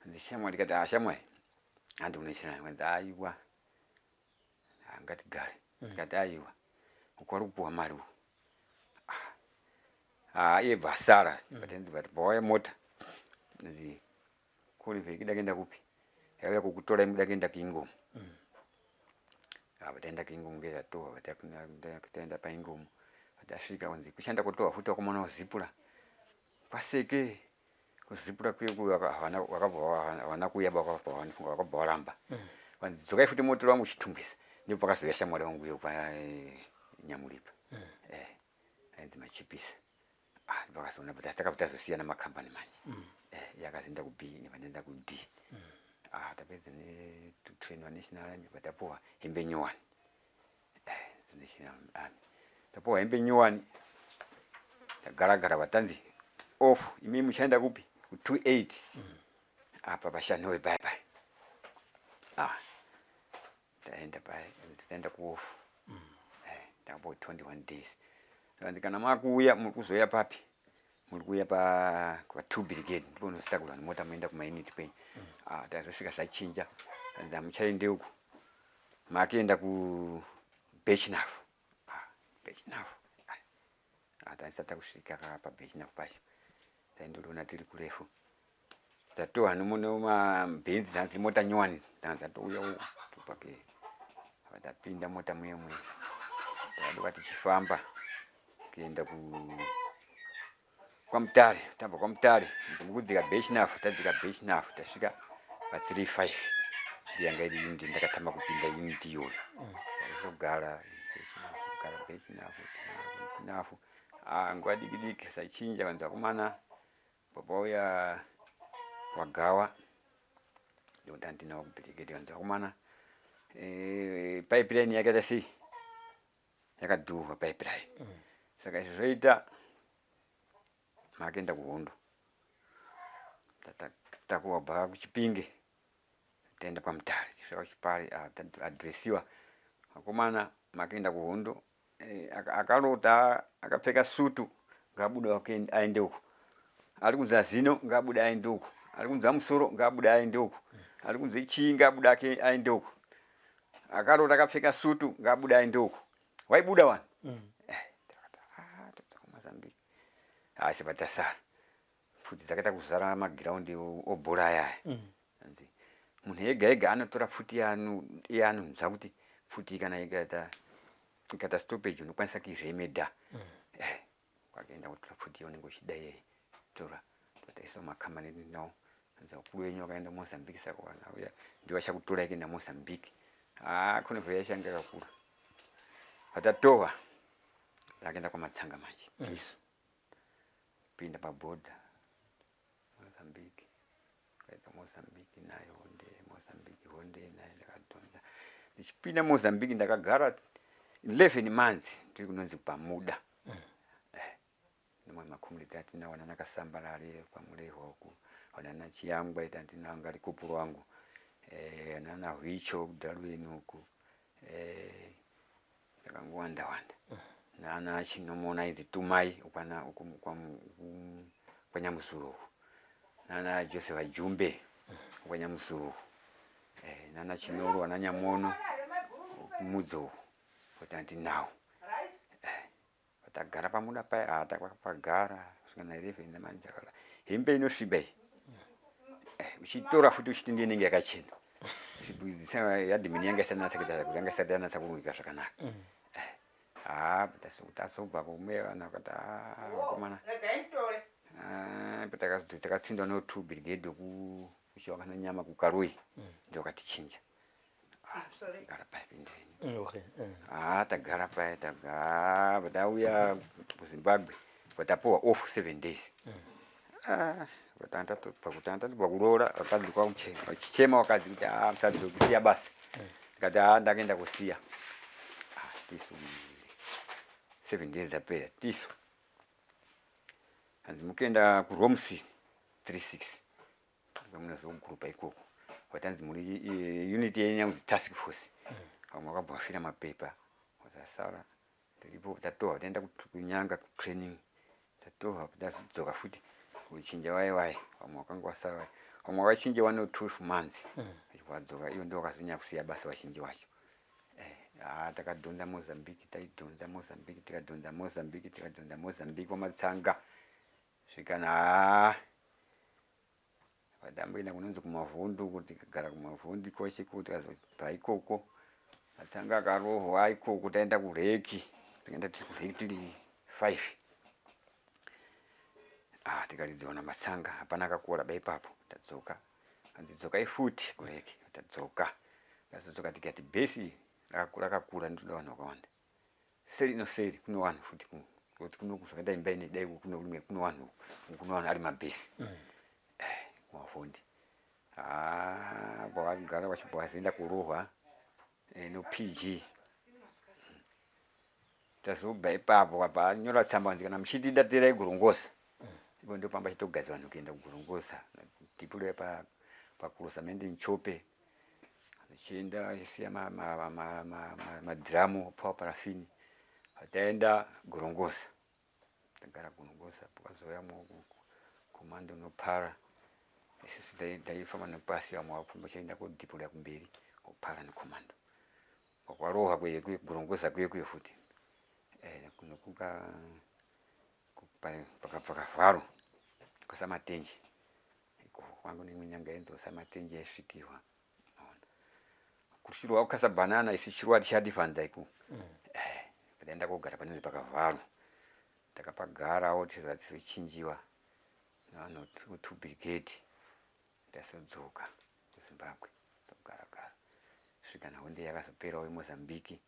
Hanzi shamwari, ndikati ah shamwari, handi kunational. Hanzi aiwa, ngatigare. Ndikati aiwa, uko vari kupuwa mari uku. Ah, iye bva asara. But pawauya mota, hanzi Convoy ikuda kuenda kupi? Yauya kukutora, imuda kuenda kuIngomo. Apa taenda kuIngomo, ngezvatohwa, taenda paIngomo. Tasvika, kunzi kushanda kutohwa futi, wakomana wazipura kwaseke kuzipura kuye, wakabva havana kuuya, wakabva waramba. Vanzi dzokai futi motora wangu uchitumbisa. Ndipo pakazouya shamwari wangu iyo kwaNyamuripa, ainzi Machipisa. Ah, ndipakazoona, but takabva tazosiyana makambani manje. Yakazoenda ku B, ndibva ndaenda ku D. Ah, tapedza netrain national army, batapuwa hembe nyowani. National army tapuwa hembe nyowani, tagaragara, vatanzi off, imi muchaenda kupi? Ku 28 apa pashanowe pai pai. Ah, taenda pai, taenda kuoff. Takapo 21 days. Kanzi kana makuuya, muri kuzoya papi? Muri kuuya pa 2 Brigade, ndipo unozotakurwa nemota moenda kumaunit kwenyu. Ah, tazosvika zvachinja, kanzi hamuchaende uku, makuenda ku Birchenough. Ah, Birchenough. Ah, taisati takusvika pa Birchenough pacho, taindoriona tiri kurefu. Tatohwa nomabhenzi, dzanzi mota nyowani, dzanzi dzatouya topake. Tapinda mota muye muye, takadoka tichifamba kuenda ku kwaMutare. Tabva kwaMutare, mukudzika Birchenough, tadzika Birchenough, tasvika pa35. Ndiyanga iri unit ndakatama kupinda unit iyoyo. Takazogara gara Birchenough, Birchenough. Ah, nguva diki diki sachinja, vanzi vakomana papauya wagawa, ndokuti handinawo kubrigade. Vanzi vakomana, pipeline yakaita sei? Yakadhurwa pipeline. Saka izvo zvoita makaenda kuhondo. Takuwabva kuChipinge, taenda kwaMutare, tisvika kuchipari, adresiwa, vakomana makaenda kuhondo. Akarota akapfeka sutu ngaabude aende uko, ari kunzi zino ngaabude aende uko, ari kunzi musoro ngaabude aende uko, ari kunzi chii ngaabude aende uko. Akarota akapfeka sutu ngaabude aende uko, waibuda wani. Takati ah, tobva kuMozambique asi patasara pfuti dzakaita kuzara magiraundi obhora ayaya. Anzi munhu ega ega anotora pfuti yaanonzwa kuti pfuti kana ikaita stoppage unokwanisa kuiremedha. Wakaenda kutora pfuti yaunenge uchida iyeye, tora. Totaisa makambani nawo. Anzi vakuru venyu vakaenda Mozambique, saka vanauya ndivo vachakutorai kuenda Mozambique. Ah, kune vayashanga yakakura. Vatatohwa, takaenda kwaMatsanga manje tisu pinda pabhodha Mozambique, kaita Mozambique nayo honde, Mozambique honde nayo ndakadhonza. Ndichipinda Mozambique ndakagara 11 months tiri kunonzi pamuda. Nemwe macomrade atinawo nana Kasambalale kwaMurehwa uku, nana Chiyangwa ita ndinawo ngari kopuro wangu, nana Hwicho kuDarwin uku, takangowanda wanda, nana Chinomona idzi Tumai ukwana uku kwaNyamusuro uku, nana Joseph Ajumbe kwaNyamusuro uku, nana Chinoro, ana Nyamono kumudzo uku, kuti andinawo. Tagara pamuda paya. Ah, takapagara kusvika na 11 manje. Akala hembe inosviba iyi, uchitora futi uchiti ndiye inenge yakachena. Yadmin yanga isanatsa kuita kuti yanga isati yanatsa kurungika zvakanaka. Ah, tazobva kumwe, vanhu vakati ah, vakomana. Ah, takatsindwa no 2 Brigade kuchiwakana nyama kuKaroi, ndio vakatichinja. Gara paya, pindeni. Ah, tagara paya, tagara, tauya kuZimbabwe, tapuwa off 7 days. Ah, pakuti kuroora vakadzi kwakuchema, vachichema vakadzi kuti ah, musadzokusiya basa. Ndikati ah, ndakaenda kusiya. Ah, tisu 7 days dzapera, tisu hanzi mukuenda kuRomsi 36, munozogrupa ikoko. Watanzi muri unit yenyu yakunzi task force. Vamwe vakabva vafira mapepa, vasasara tiripo. Tatohwa, taenda kuNyanga kutraining. Tatohwa, tazodzoka futi kuchinja, wai wai, vamwe vakanga vasara vai. Vamwe vachinji vano 12 months vachibva iyo ndo vakazonyanya kusiya basa vazhinji vacho. Takadhonza Mozambique, taidhonza Mozambique, tikadhonza Mozambique, tikadhonza Mozambique kwamatsanga svikana haa vatamboenda kunonzi kumavhundu, kuti tikagara kumavhundu kweshe ko tikazobva ikoko matsanga akarohwa ikoko. Taenda kuReki, tikaenda tiri kuReki tiri 5. Ah, tikaridziwa matsanga, hapana akakora ba ipapo. Tadzoka, anzi dzokai futi kuReki. Tadzoka, tazodzoka tikati bhesi rakakura, ndinoda vanhu vakawanda. Seri noseri kuno vanhu futi kuti kuno zvakaita imba ine dai kuno rimwe kuno vanhu, kuno vanhu ari mabhesi kumafundi. Ah, vakagara vachibva vazoenda kurohwa no PG. Tazobva ipapo vabva anyora tsamba vanzi kana muchitida teerai Gorongosa. Ipo ndo pamba chitogadzira vanhu kuenda kuGorongosa tipure pakurusa mende nchope chienda vachisiya madhiramu pawa parafini. Taenda Gorongosa, tagara Gorongosa, pakazouya komando nopara. Isusu taifamba nepasi, vamwe vapfamba vachienda kodhipura kumberi kopara nekomando kwakwarohwa kuGorongosa kuye kuye futi nokuka pakavharo kusamatenje kwangu neimwe nyanga yenzi kusamatenje yaisvikirwa kushirwa kukasa banana isi chirwa tichadifanza iku. Taenda kogara panonzi pakavharwa, takapagarawo tiziva tizochinjiwa navanhu two brigade. Tasodzoka kuZimbabwe, togara-gara kusvika nahondo yakazoperawo yeMozambique.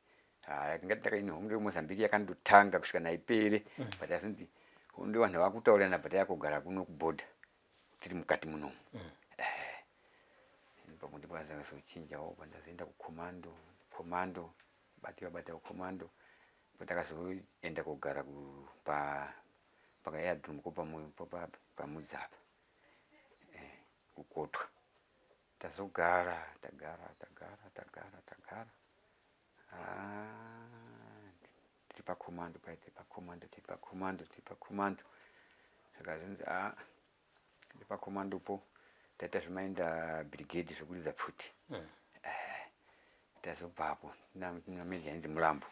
Haya, tingati takaini hondo yeMozambique yakandotanga kusvika naipere, but azonzi hondo vanhu vakutaurirana, but yakugara kuno kubhodha tiri mukati munomu. Ipapo ndipo azakazochinjawo pandazoenda kukomando, komando batiwa batiwa kukomando, patakazoenda kugara pa pakaaerodrome ko paMudzapa, kukotwa. Tazogara, tagara, tagara, tagara, tagara. Ah, tiri pakomando pai, tiri pakomando, tiri pakomando, tiri pakomando. Zvakazonzi a tiri pakomandopo taita zvimaenda brigade zvekuridza pfuti. Tazobvapo tina meja ainzi Mulambo,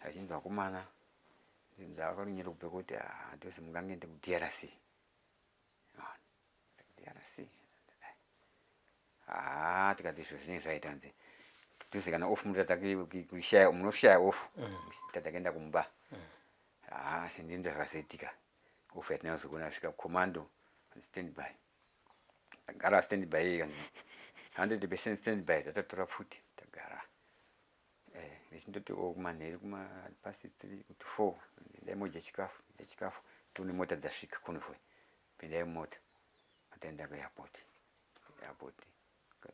achinzi vakomana ndakarunyira kubve kuti hatozi mungangoende kuDRC. DRC haa, tikati izvo zvinenge zvaita nzi tuzi kana off munoita kushaya, munoshaya off tatakuenda kumba. Haa, sendinzo zvakazoitika off yatinazogona svika commando stand by, tagara stand by kanzi 100% stand by. Tatatora pfuti, tagara ndichindoti o kumanheru kuma past 3 kuti 4 ndaimodya chikafu, dya chikafu, tione mota dzasvika, convoy, pindai mumota. Ataenda kuairport, airport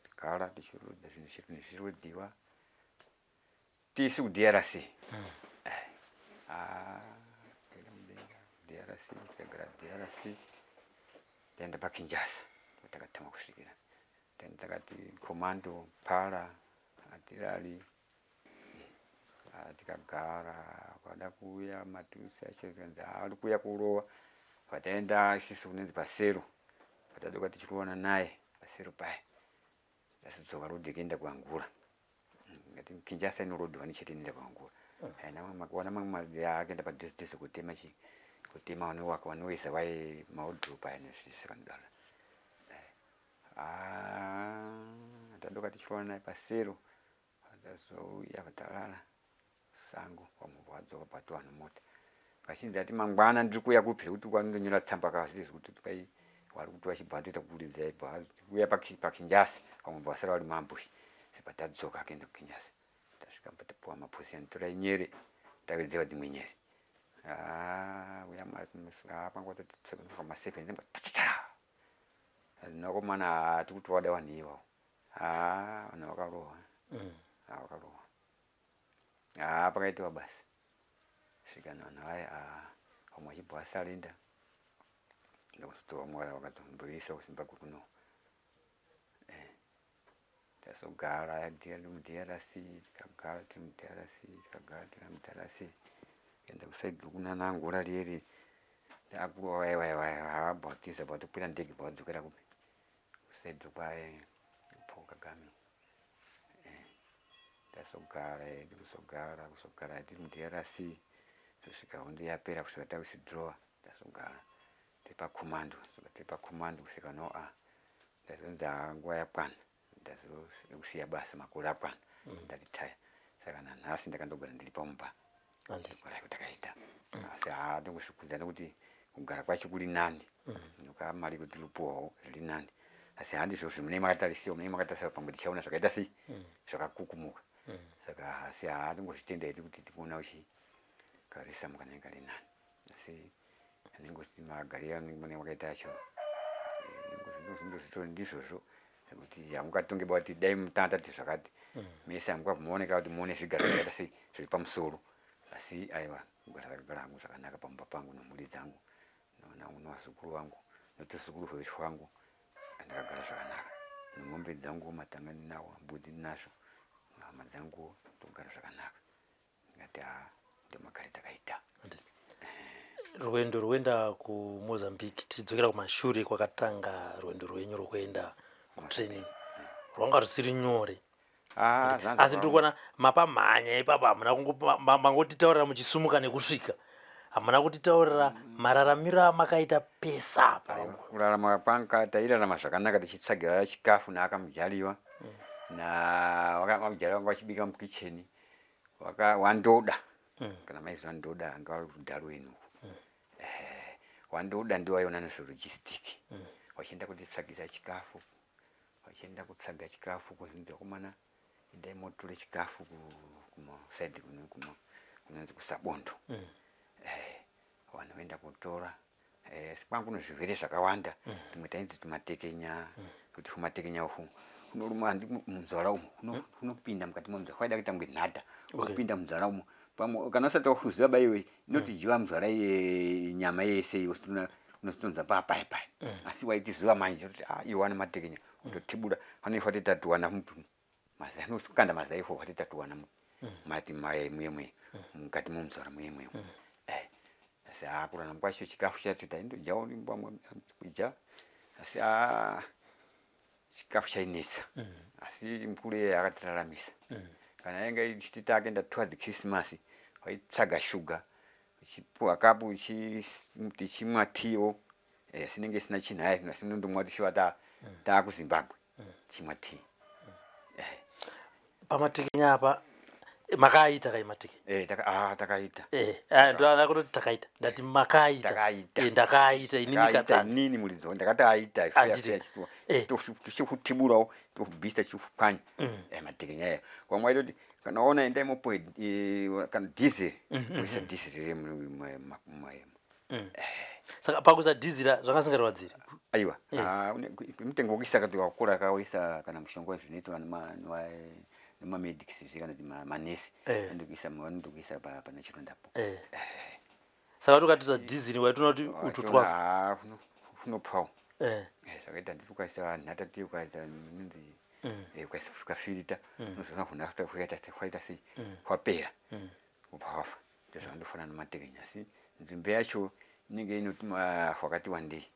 tagara tichirodha zvinhu zvinhu zvichirodiwa tisi kuDRC. Ah, kuenda mudenga DRC, tikagara DRC, taenda paKinshasa takatama kusvikira taenda takati commando para atirari. Ah, tikagara kwada kuuya matusi acho tikanzi ari kuuya kurova. Pataenda isisu kunonzi pasero patadoka tichirovana naye pasero paya, tasodzoka rodhi kuenda kuAngola. Ngati Kinshasa ino rodhi wani chete inoenda kuAngola, haina wana mamwe akaenda padhuze dhuze kutema chi kutema vanowaka vanoisa vai maodhoropa aya nezvikanodaro. Tadoka tichirovana naye pasero, tazouya vatarara sango, vamwe vadzoka patowana mota. Kazhinji ati mangwana ndiri kuuya kupi zvekuti kwanondonyora tsamba kazii zvekuti pai vari kuti vachibva vatoita kuburidza ibva kuuya paKinshasa, vamwe vasara vari muambush. Seba tadzoka akaenda kuKinshasa, tasvika tapuwa maposi anotora nyere, tawedzera dzimwe nyere. Uya panga ma7 nakomana tiri kuti wada vanhu ivavo. Vanhu vakarohwa, vakarohwa. Pakaitiwa basa svika vanhu vaya, vamwe vachibva vasarinda ndokuzotora vamwe vakatomboisa kuZimbabwe kuno. Tazogara tiri muDRC, tikagara tiri muDRC, tikagara tiri muDRC, kuenda kusaidi kunana Angola rieri akuru vaya vaya vaya vabva vatiza, vatokwira ndege, vadzokera kupi. Kusaidhi kwa Paul Kagame. Tasogara hedu, kusogara kusogara tiri muDRC kusvika hondo yapera, kusvika tawithdrawa. Tasogara tiri pacommando, kusvika tiri pacommando kusvika noa ndazonzi nguva yakwana, ndazokusiya basa, makore akwana, ndaretire. Saka nanhasi ndakandogara ndiri pamumba. Handisi. Kugara takaita, asi haa, ndongozvikudza nekuti kugara kwacho kuri nani, noka mari kuti lupuwawo zviri nani. Asi handizvo mune makatarisiwa, mune makatarisa, pamwe tichaona zvakaita sei, zvakakukumuka. Saka asi haa, ndongozvitenda hedu kuti tikuona uchi karisa mukanenge kari nani, asi anengoti magariro mune makaita acho ndizvozvo zvekuti hamungatonge ba kuti dai mutanga tati zvakati mese, hamungamuoneka kuti muone zvigaro zvakaita sei zviri pamusoro. Asi aiwa, kugara takagara hangu zvakanaka pamumba pangu nomhuri dzangu nevazukuru vangu notuzukuru hwangu, ndakagara zvakanaka nemombe dzangu, matanga ndinawo, mbudzi ndinazvo, hama dzangu, togara zvakanaka. Ndingati ha, ndomagare takaita. Handisi. Rwendo rwenda kuMozambique, tichidzokera kumashure kwakatanga rwendo rwenyu rwokuenda kutraining, rwanga rusiri nyore. Ah, zvanzi Asi ndiri kuona mapamhanya ipapo, hamuna mangotitaurira muchisumuka nekusvika, hamuna kutitaurira mararamiro amakaita pesa apa. Aiwa, kurarama kwanga tairarama zvakanaka, tichitsvagira chikafu naakamujaliwa na vakamujaliwa vanga vachibika mukicheni wandoda kana maizi wandoda anga vari kuDarwin uku. Wandoda ndiwo aiona nezvelogistic, vachienda kutitsvagira chikafu, vachienda kutsvaga chikafu kuzinzi vakomana, endai motore chikafu kumasaidi kunonzi kuSabondo. Vanhu voenda kutora. Asi kwangu kuno zvirwere zvakawanda, tumwe tainzi tumatekenya, kuti humatekenya uhu hunoruma handi munzara umu, hunopinda mukati momunzara, kwaida kuita kunge nhata, kupinda munzara umu. Pamwe kana usati wahuziva baiwe, inotidyiwa munzara iye nyama yese iwe, unozitonza papaya paya. Asi waitiziva manje kuti ah, iwe wane matekenya, utotibura vanoifa titatuwana mupi mazai, anokanda mazai ifo watitatuwana mati mai muyemwe mukati momunzara muyemwe. Asi haa, kurarama kwacho chikafu chacho taindodyawo pamwe kudya, asi haa, chikafu chainetsa. Asi mukuru iyeye akatiraramisa. Kana ainge ichiti takuenda towards Christmas, waitsvaga shuga, uchipuwa kapu, tichimwa tiwo. Asi inenge isina chinhu hayo, asi unondomwa kuti shuwa taakuZimbabwe, tichimwa tii. Pamatekenya apa makaita kai matekenya? Takaita. Ndoana kutoti takaita, ndati makaita. Takaita. Ndakaita inini. Takaita. Katsanda. Inini muridzo ndakati aita. Handiti. Tichikutiburawo, tobvisa, tichipwanya matekenya aya. Wamwe waitoti kana waona, endai mupuwe kana diesel, uisa diesel riri. Saka pakuisa dhizira zvanga singarwadziri? Aiwa. Ah, mutengo wekuisa kati wakura kawaisa kana mushonga zvinoitwa nemamedics zve kana kuti manesi andokuisa, vanotokuisa pane chirondapo. Saka tukatisa dhiziri waitoona kuti utu twafa? Unopfawo. Zvakaita nditi ukaisa nhata tiyo, ukaisa inonzi ukaisa ukafirita, unozoona huna hwaita sei, hwapera, ubva wafa. Ndozvakandofanana nematekenya, asi nzvimbo yacho inenge inoti hwakati wandei.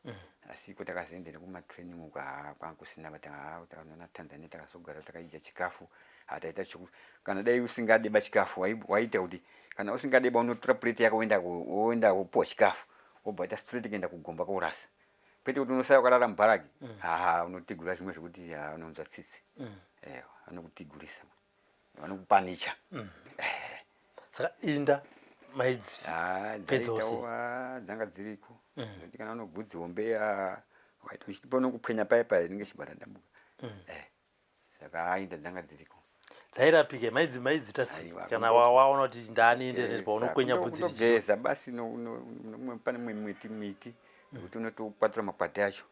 Asi ko takazoenda nekumatraining uku, haa, kwanga kusina. Takanoona Tanzania, takazogara, takaidya chikafu hataita choku. Kana dai usingade ba chikafu, waita kuti kana usingade ba, unotora pureti yako, woenda wopuwa chikafu, wobva waita straight kuenda kugomba kourasa, kwete kuti unosaya wakarara mubharaki. Haha, unotigura zvimwe zvekuti ha, unonzwa tsitsi. Vanokutigurisa, vanokupanicha. Saka inda maidzi Ah, pedzosi? dzaitawo, ah, dzanga dziriko. Nekuti kana unobvudzi hombe, ah, waita uchitipa unokupwenya paya paya, inenge ichibva radambuka. Saka aida dzanga dziriko. Dzairapika maidzi maidzita sei? Aiwa, Kana waona kuti ndani ende paunokwenya bvudzi kundogeza basi. Pane mimwe miti yekuti unotokwatura makwati acho,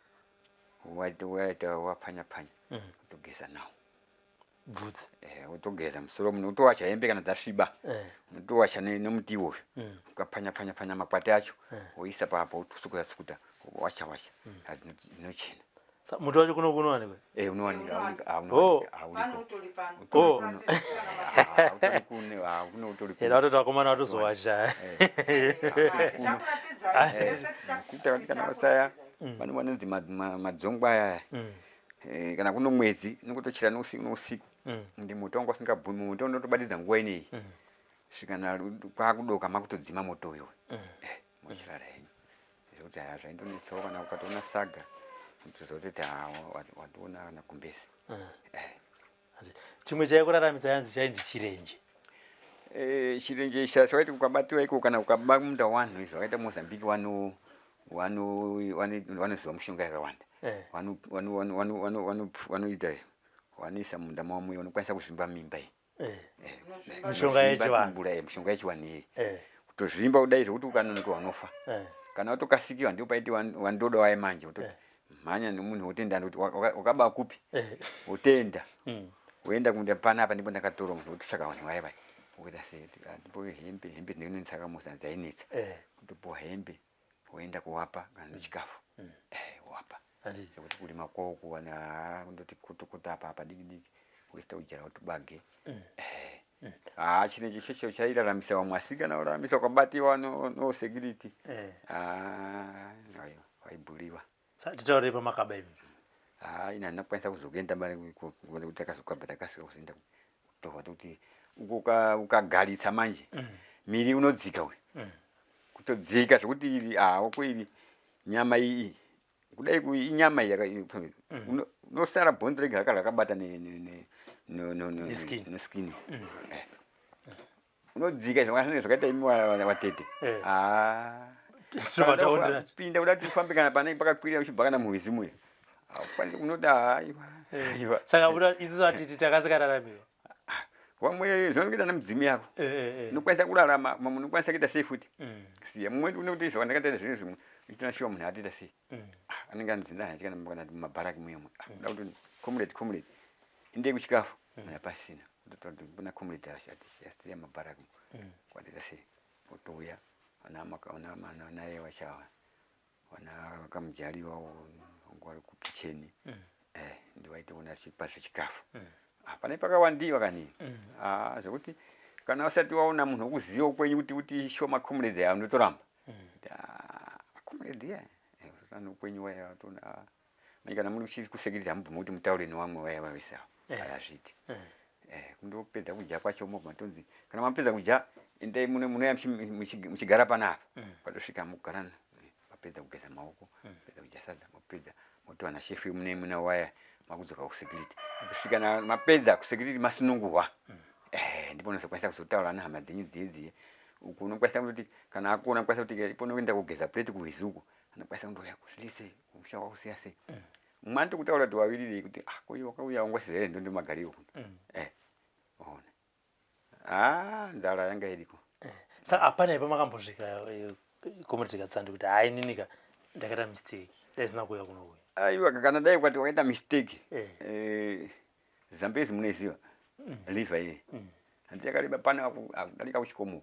waita wapfanya pfanya, utogeza nawo bvudzi. Utogeza musoro, munhu utowacha hembe kana dzasviba, unotowacha nemuti iwoyo, ukapfanya pfanya pfanya makwati acho, woisa papo, wosukuta sukuta, wacha wacha, inochena. Muti wacho kuno kunowanikwa? Unowanika. Oh. Pano utori pano. Oh. Utori kune, ah, kuno utori. Eda watoti vakomana vatozowacha. Tichakuratidzai. Kuita kuti kana wasaya, pane vanonzi madzongwa aya. Kana kuno mwedzi nokutochera nousiku nousiku. Ndi moto wanga usingabvumi, moto unotobatidza nguva ineyi. Svika kwakudoka makutodzima moto uyo. Mochirara henyu. Zvekuti haya zvaindonetsawo kana ukatoona saga kutozototi ha watoona kana gumbezi. Chimwe chaikuraramisa yanzi chainzi chirenje. Chirenje chawaiti ukabatiwa iko kana ukaba munda wanhu izvo vakaita Mozambique vanoziva mishonga yakawanda. Vanoita vanoisa munda mavo muye unokwanisa kuzvimba mimba iyi. Mishonga yechivanhu. Mishonga yechivanhu iyi. Kutozvimba kudai zvekuti ukanonokerwa unofa. Kana watokasikiwa ndipo paiti wandoda waye manje wototi mhanya nemunhu wotenda kuti wakaba kupi wotenda. Woenda kumunda panapa ndipo ndakatora munhu wototsvaka vanhu vaya vaya. Wokuita sei ndipo hembe hembe dzinonetsa kamusa dzainetsa. Kutopuwa hembe woenda kuwapa kana nechikafu. Wapa. Zvekuti kurima kwavo kuwana kundoti kutukuta apa apa diki diki woita kujara kuti bage. Ah, chirenje ichocho chairaramisa vamwe asi kana uraramisa ukabatiwa no security. Ah, waibhuliwa. Titaurei pamakaba imi. Ah, ina handina kukwanisa kuzokuenda mari kuti takazokabva takasika kuzoenda kutohwa tokuti uko ukagaritsa manje miri unodzika uyu. Kutodzika zvekuti iri uko iri nyama iyi kudai inyama iyi unosara bhonzo rega raka rakabata neskin. Unodzika zvinenge zvakaita imi watete. Pinda kuda kuti ufambe kana pane pakakwirira uchibva kana muhwizi muya. Haukwanisi kunoti aiwa. Aiwa. Saka isusu atiti takasikararamira. Vamwe zvinoita nemudzimu yako. Unokwanisa kurarama, mamwe unokwanisa kuita sei futi. Siya mumwe unoti zvandakaita zvinhu zvimwe uchiona shuwa munhu atoita sei. Anenge anodzinda hachi kana kana mumabharaki muya muya. Kuda kuti comrade comrade indei kuchikafu munhu pasina. Kutotora kuti kuna comrade asiya mabharaki. Kwatoita sei. Otouya ana naye vachawa. Vana kamujaliwa vari kukicheni. Ndiwaite kuona chipa zvechikafu. Pane pakawandiwa kani. Zvekuti kana usati waona munhu wekuziva kwenyu kuti kuti shuwa macomrades aya unotoramba. Macomrades iya. Vanhu kwenyu waya watoona manje kana muri kusecurity hamubvumi kuti mutaure nevamwe vaya vavese ava. Hazviiti. Kundopedza kudya kwacho mobva matonzi kana mapedza kudya endai munouya muchigara panapa. Patosvika mugarana mapedza kugeza maoko, mapedza kudya sadza, mapedza motowana shefu mune muna waya makudzoka kusecurity. Kusvika mapedza kusecurity masunungurwa. Ndipo unozokwanisa kuzotaura nehama dzenyu dziye dziye. Uku unokwanisa kuti kana akuona unokwanisa kuti ipo unoenda kugeza plate kuhwizi uku anokwanisa kundouya kuzviri sei kumusha kwakusiya sei. Mumwe anotokutaura kuti wawirirei kuti ko iwe wakauya wangosiya here ndondo magariro kuno. Waona. Nzara yanga iriko. Saka hapana ipa makambosvika comrade Katsande kuti hai ninika ndakaita mistake dai sina kuuya kuno uyu. Aiwa kana dai kwati wakaita mistake. Zambezi munoiziva. River iyi. Hanti yakareba pana kudarika kuchikomo.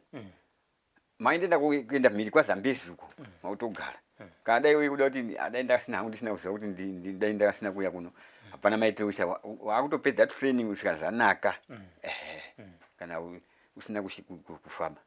Maindenda kuenda mhiri kwaZambezi uko mautogara. Kana dai uye kuda kuti dai ndasina hangu ndisina kuziva kuti dai ndasina kuuya kuno. Hapana maitiro usha wakutopedza training kusvika zvanaka. Kana usina kufamba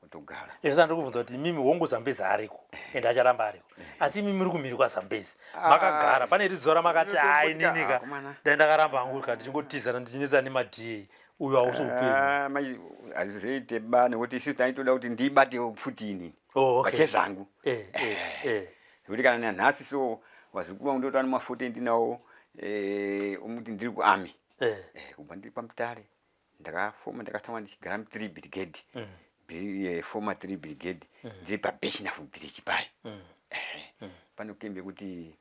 utogara. Izvo ndiri kubvunza kuti imimi hongu Zambezi ariko ende acharamba ariko. Asi imimi muri kumhiri kwaZambezi. Makagara pane iri zuva ramakati hai ninika dai ndakaramba hangu kana ndichingotizana ndichinetsa nemaDA uyu hausi upenyu. Hazvizoite ba nekuti isusu taitoda kuti ndibate pfuti inini. Pachezvangu. Zvekuti kana nanhasi so vazukuru vangu ndotowana mafoto endinawo omuti ndiri kuarmy. Kubva ndiri paMutare ndakafoma ndakatanga ndichigara mu3 brigade. Former 3 brigade ndiri paBirchenough bridge paya. Pano kembe kuti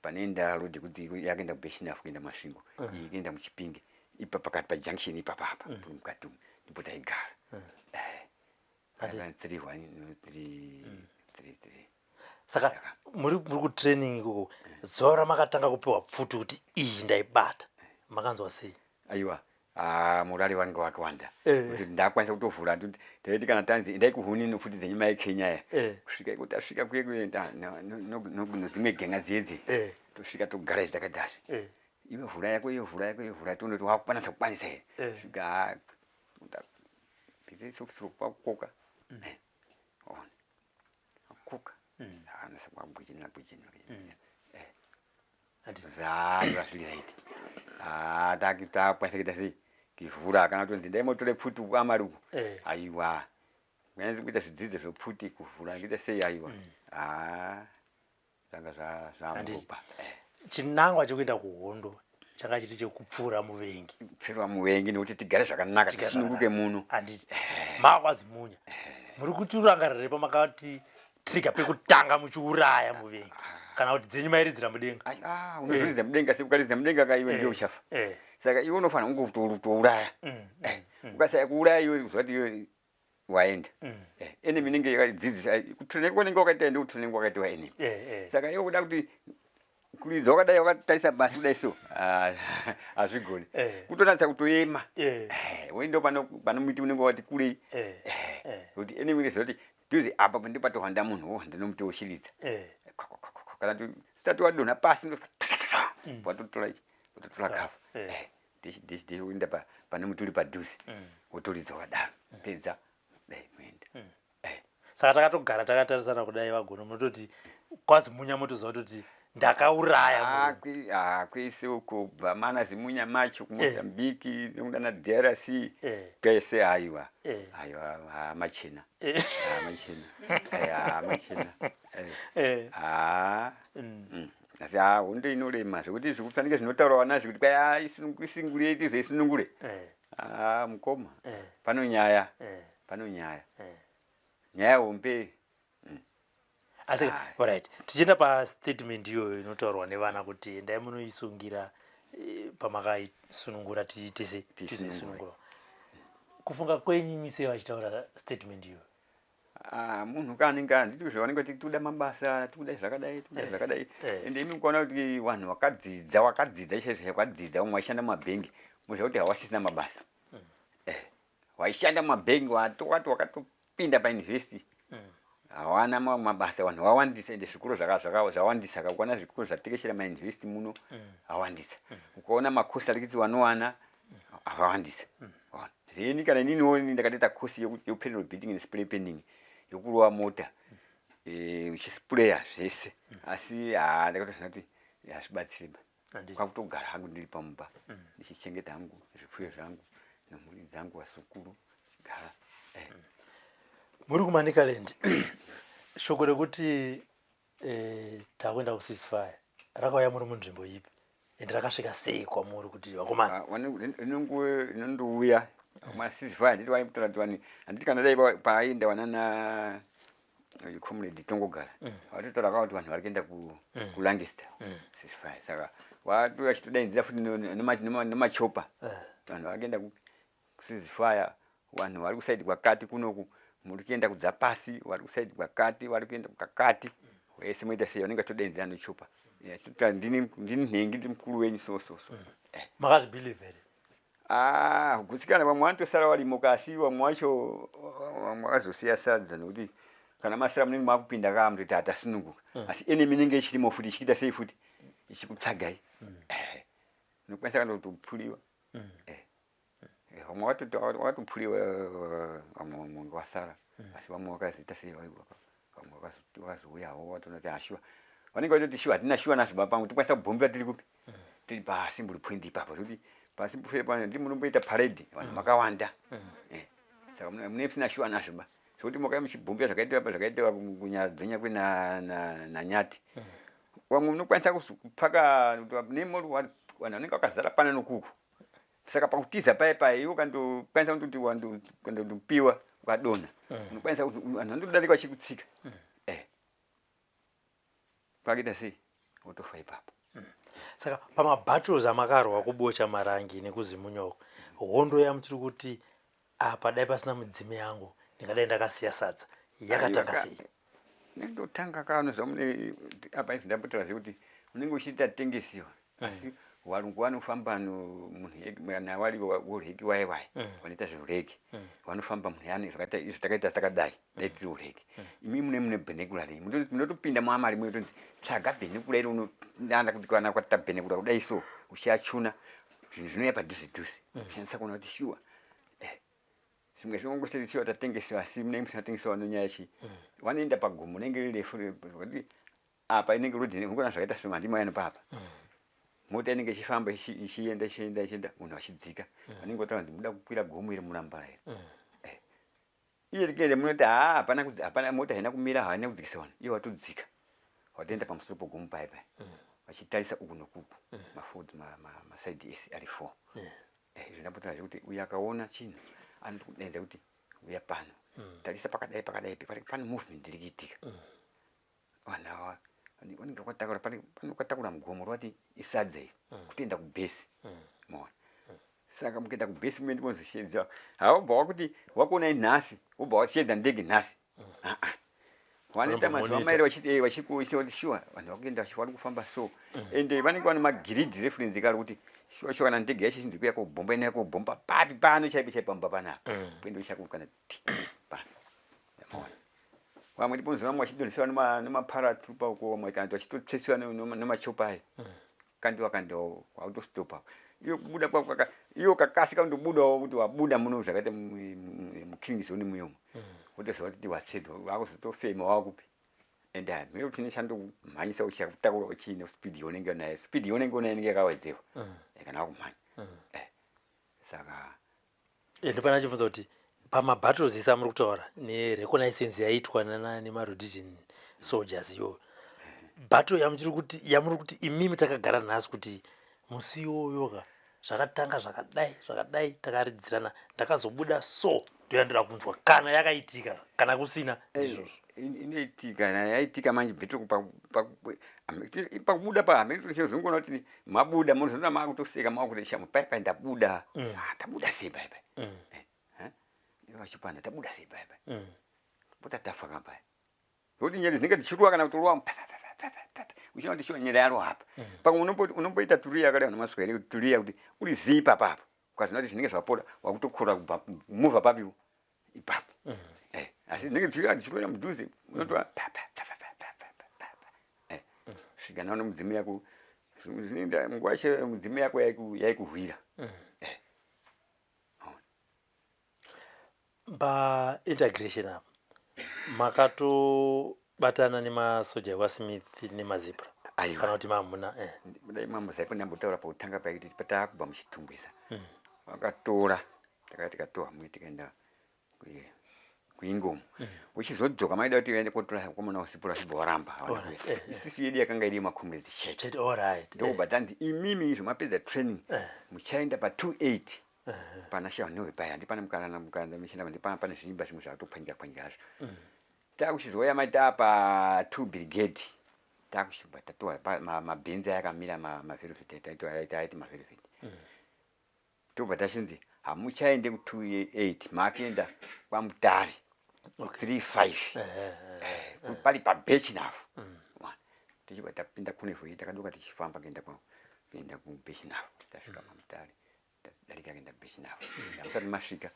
panoenda road kuti yakaenda kuBirchenough kuenda Masvingo iyi kuenda muChipinge ipa pakati pajunction ipapa apa mukati umu ndipo taigara. 3 1 3 3 3. Saka muri kutraining ikoko zuva ramakatanga kupiwa pfuti kuti iyi ndaibata makanzwa sei? Aiwa morale wange wakawanda kuti ndakwanisa kutovhura taiti kana tanzi endai kuhuni pfuti dzenyu mai Kenya ya kusvika iko tasvika kuye kuenda nedzimwe genga dziedzi tosvika togara izi takadazve iwe vhura yako iwe vhura yako iwe vhura tonoti wakukwanisa kukwanisa here svika kwakukoka ona kukoka anasa kwagwijinira gwijinira. Handiti? Zvaiva zviri right. Ah, takwanisa kuita sei kivhura kana kutonzi ndai motore pfuti uku amari uku. Aiwa, kunyanzi kuita zvidzidzo zvepfuti kuvhura kuita sei, aiwa. Ah, zvanga zvamuropa. Chinangwa chekuenda kuhondo changa chiri chekupfura muvengi. Kupfura muvengi nekuti tigare zvakanaka, tisununguke muno. Handiti makwaZimunya muri kutirangarira pamakati trigger pekutanga muchiuraya muvengi, kana kuti dzenyu mairidzira mudenga? Ah, unozoridza mudenga sei? Ukaridza mudenga ka iwe, ndiye uchafa. Saka iwe unofanira kungotouraya. Ukasaya kuuraya iwe, kuzoti iwe waenda, enemy inenge yakadzidzisa kutraining kwanenge wakaita, ende kutraining kwakaitwa enemy. Saka iwe kuda kuti kuridza wakadai wakatarisa basi kudai, so ah, hazvigoni. Kutonatsa kutoema. Woenda pano muti unenge wati kurei, kuti enemy inoziva kuti dhuze apa ndopatohwanda munhu, wohwanda nomuti, woshiridza. Kana kuti sitati wadonha pasi, watotora ichi, watotora cover. Dishi uenda pane muti uri padhuze, wotoridza wakadaro, pedza dai muenda. Saka takatogara takatarisana kudai, vaGono, munototi kwaZimunya motoziva kutoti ndakauraya Ah, munhu. Kwese uko kubva mana Zimunya macho kuMozambiki nekudana DRC, kwese, aiwa. Aiwa, machena. Machena. Machena. Ah. Asi hondo inorema zvekuti zvikufanike zvinotaurwa nazvo kuti kwai isingure, tizoisunungure. Mukoma, pano nyaya, pano nyaya, nyaya hombe. Asi alright, tichienda pastatement iyoyo inotaurwa nevana kuti endai munoisungira, pamakaisunungura tese tizoisunungura, kufunga kwenyu imi sei vachitaura statement iyoyo? Ah, munhu kanenge handiti zvavanenge vachiti tikuda mabasa, tikuda zvakadai, tikuda zvakadai. Ende imi mukaona kuti vanhu vakadzidza, wakadzidza chaizvo, wakadzidza, vamwe vaishanda mumabhengi, muziva kuti havasisina mabasa. Waishanda mumabhengi, wati wakatopinda payunivhesiti, hawana mabasa. Vanhu vawandisa, ende zvikoro zvawandisa. Kakuona zvikoro zvatekeshera, mayunivhesiti muno awandisa. Ukaona makosi ari kuitsi vanowana avawandisa. Waona. Zeni kana ininiwo ndakatoita kosi yepetrol beating and spray painting, yokurova mota, uchispraya zvese, asi ha, ndakatoziva kuti hazvibatsiri ba. Kwakutogara hangu ndiri pamumba, ndichichengeta hangu zvipfuyo zvangu nemhuri dzangu, vasukuru, chigara. Muri kuManicaland, shoko rekuti takuenda kuceasefire rakauya muri munzvimbo ipi, ende rakasvika sei kwamuri kuti vakomana? Ah, inondouya maceasefire, handiti vaitaura kuti vanhu, handiti kana dai paaenda vanana comrade Tongogara, vatotaura kava kuti vanhu vari kuenda kuLancaster, ceasefire. Saka watu vachitodaidzira futi nemachopa, vanhu vari kuenda kuceasefire, vanhu vari kuside kwakati kunoku, muri kuenda kubva pasi, vari kuside kwakati, vari kuenda kwakati, wese moita sei, vanenge vachitodaidzira nechopa. Achitotaura, ndini nhengi, ndiri mukuru wenyu, so so so. Makazvibelieve here? Ah, kugutsikana, vamwe vanotosara varimo, kasi vamwe vacho, vamwe vakazosiya sadza, nekuti kana masara munenge makupinda kaa, mutoti hatasununguka, asi enemy inenge ichirimo futi, ichiita sei futi, ichikutsvagai. Unokwanisa kana kutopfuliwa. Vamwe vakatopfuliwa, vamwe vasara, asi vamwe vakazoita sei, vamwe vakazouyawo vatoona kuti ashuwa, vanenge vachitoti shuwa hatina shuwa nazvo baba pangu, tikwanisa kubhombera tiri kupi, tiri paAssembly Point ipapo, zvekuti paAssembly Point ndi munomboita parade, vanhu makawanda. Saka mune musina shuwa nazvo ba, zvekuti makauya muchibhombera, zvakaitwa pa zvakaitwa kuNyadzonya kwenaNyati, vamwe munokwanisa kupfaka vanhu vanenge vakazara pana nokuku. Saka pakutiza paya paya, iwe ukandokwanisa kundoti ukandopiwa, ukadonha, unokwanisa vanhu vanotodarika vachikutsika, kwakaita sei, wotofa ipapo. Saka pamabattles amakarwa kuBocha, Marangi nekuZimunya uko, hondo yamuchiri kuti apa dai pasina mudzimi yangu ndingadai ndakasiya sadza, yakatanga sei? Nendotanga kanoziva mune apa izvi, ndambotaura zvekuti unenge uchiita tengesiwa, asi varungu vanofamba munhu kana vari voreki wai wai, vanoita zveureki, vanofamba munhu yani, zvakaita izvo takaita takadai, dai tiri ureki, imi mune binocular renyu, munotopinda muamari, munotonzi tsvaga binocular iri, unonanda kuti kana kwatita binocular kudai so, uchiachuna zvinhu zvinouya padhuze dhuze, ushandisa kuona kuti shuwa zvimwe zvinongoshandisiwa tatengesiwa, asi munenge musina tengesiwa nonyaya chi vanoenda pagomo rinenge riri refu, kuti apa inenge rodhi, unogona zvakaita sema ndima yano papa. Mota inenge ichifamba ichienda ichienda ichienda, munhu achidzika. Vanenge vataura kuti muda kukwira gomo iri murambara iri. Iye rikende munoti haa hapana hapana mota haina kumira haina kudzikisa vanhu. Iye watodzika. Watoenda pamusoro pogomo paya paya. Vachitarisa uku nokuku. Mafodhi masaidhi ese ari four. Izvo ndambotaura zvekuti uyo akaona chinhu anotokudaidza kuti uya pano. Tarisa pakadai pakadai pane movement iri kuitika. Vanhu ava vanenge vakatakura pane vakatakura mugomo rwati isadza iri kutoenda kubhesi. Maona. Saka mukuenda kubhesi muende mozosheedza. Haubva wakuti wakuonai nhasi, wobva washeedza ndege nhasi. Ah ah. Vanoita mazuva mairi vachiti vachikuisa kuti sure vanhu vakuenda vari kufamba so. Ende vanenge vane magrid reference kare kuti sure sure kana ndege yacho ichinzi kuya kobhomba inoya kobhomba papi pano chaipo chaipo pamba panapa. Kuenda uchaku kana ti pano. Maona. Vamwe ndipo vamwe vachidonheswa nemaparatrooper uko vamwe kana kuti vachitotsvetswa nemachopa aya. Kandiwa kandiwa wakutostopa. Iyo kubuda kwako iyo kakasika kundobudawo kuti wabuda muno zvakaita mukilling zone muyomo. Wotoziva kuti watsvedzwa wakuzotofema wakupi. And hameno kuti nechandokumhanyisa uchakutakura uchiine speed yaunenge unayo. Speed yaunenge unayo inenge yakawedzerwa. Kana wakumhanya. Saka Ndopana achibvunza kuti pamabattles ese amuri kutaura nereconnaissance yaitwa nemaRhodesian soldiers iyoyo, battle yamuchiri kuti yamuri kuti imimi takagara nhasi kuti musi iwoyo ka zvakatanga zvakadai zvakadai takaridzirana ndakazobuda so ndoyandira kunzwa kana yakaitika kana kusina ndizvozvo. Inoitika yaitika manje bhetero pakubuda pa hameno kuti mabuda munozoona makutoseka makuti shamu pai pai ndabuda. Tabuda sei pai pai? Vachipanda tabuda sei pai pai? Pota tafa kapa. Nokuti nyere dzinenge dzichirwa kana kutorwa uchiona kuti shuwa nyere yarwa apa. Pamwe unomboita turiya yakadai namaswere kuti turiya kuti uri zii ipapa apa. Ukazoona kuti zvinenge zvapora wakutokura kubva muvha papiwo ipapo. Asi dzinenge dzichirwa mudhuze unotoa pa pa pa pa pa pa pa pa pa. Svika naona mudzimu yako zvinoenda nguva yacho mudzimu yako yaikuhwira. Paintegration apa makatobatana nemasoja ekwaSmith nemaZipra Aiwa. kana kuti mamuna? Dai mambo ndambotaura pakutanga paikuti patakubva muChitungwiza vakatora takati tikatoa mwe tikaenda kuIngomo. Uchizodzoka maida kuti uende kotora komana usipura zvibva waramba hawana kuuya. Isusu yedu yakanga iri yemacomrades chete. Chete, alright. Ndokubva tanzi imimi izvo mapedza training muchaenda pa 28 pana Shahonewe paya handi pane mukana mukana mishanda handi pane zvimba zvimwe zvakatopwanyika pwanyika hazvo. Takuchizouya mai taapa 2 brigade takuchibva tatoa mabhenzi aya akamira mavelvet taiti mavelvet. Tobva tachinzi hamuchaende ku 28 makuenda kwaMutare 35 pari pabechi navo. Tichibva tapinda kunevhu takadoka tichifamba kuenda kuenda kubechi navo tasvika maMutare tadarika kuenda kubechi navo hamusati masvika.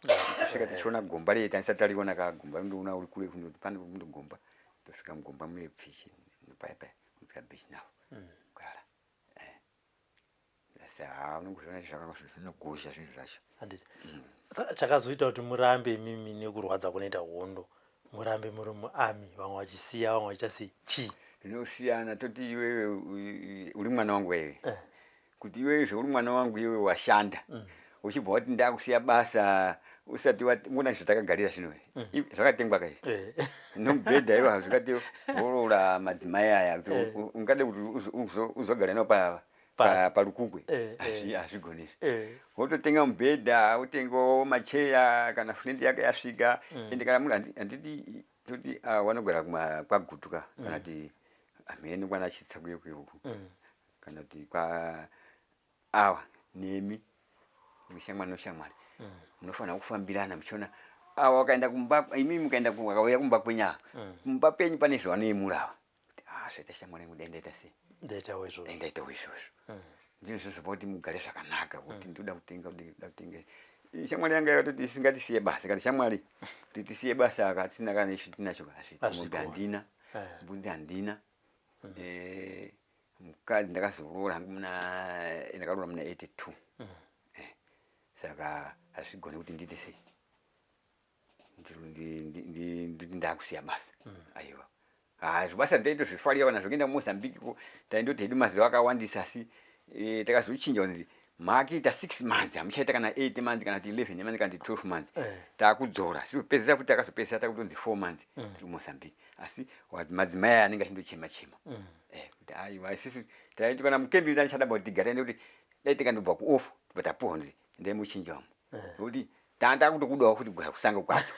Tichisvika tichiona gomba rei taisati tariona ka gomba rindoona uri kure kundoti pane kundogomba tosvika mugomba muye pfichi paya paya kusvika bechi navo kugara. Asi haa unongozviona zvinogozha zvinhu zvacho. Handiti saka chakazoita kuti murambe imimi nekurwadza kunoita hondo murambe muri muarmy vamwe vachisiya vamwe vachiita sei chii? Zvinosiyana toti iwewe uri mwana wangu wewe. Kuti iwewe zveuri mwana wangu iwewe washanda. Uchibva wati ndakusiya basa usati ona zvatakagarira zvino. Zvakatengwa kai. Nomubhedha iwa zvikati woroora madzimai aya kuti ungade kuti uzogara nawo parukukwe. Hazvigoni izvi. Wototenga mubhedha, wotengawo macheya kana friend yake yasvika. Ende kana munhu handiti toti wanogara kwaGutu ka kana kuti hameno kwana Chitsa kuye kuye uku. Kana kuti kwa awa nemi mushamwari noshamwari munofanira kufambirana muchiona awa wakaenda kumba imimi mukaenda wakauya kumba kwenyu ava kumba penyu pane zvavanoyemura ava kuti zvaita shamwari yangu dai ndaita sei Ndaitawo izvozvo. Dai ndaitawo izvozvo. Ndizvo zvozopa kuti mugare zvakanaka kuti ndoda kutenga ndoda kutenga. Shamwari yanga yakatoti isingatisiye basa kati shamwari kuti tisiye basa aka tisina kana isu tinacho hazviiti mombe Hazviko. handina mbudzi handina. Mukadzi ndakazoroora hangu muna ndakaroora muna 82. Saka hazvigoni kuti ndiite sei nditi ndakusiya basa aiwa. Ha, zvibasa ndaitozvifarira kana zvekuenda kuMozambique ko taindoti hedu mazuva akawandisa asi eh, takazochinja kunzi makuita 6 months hamuchaita kana 8 months kana kuti 11 months kana kuti 12 months. Takudzora sipedzisa futi takazopedzisa takutonzi 4 months tiri kuMozambique, asi madzimai aya anenge achindochema chema kuti aiwa, isusu taiti kana mukembi tandichada kuti tigare nekuti dai tikandobva kuoff tobva tapuwa kunzi endai muchinja umu, nekuti tanga takutokudawo futi kugara kusango kwacho.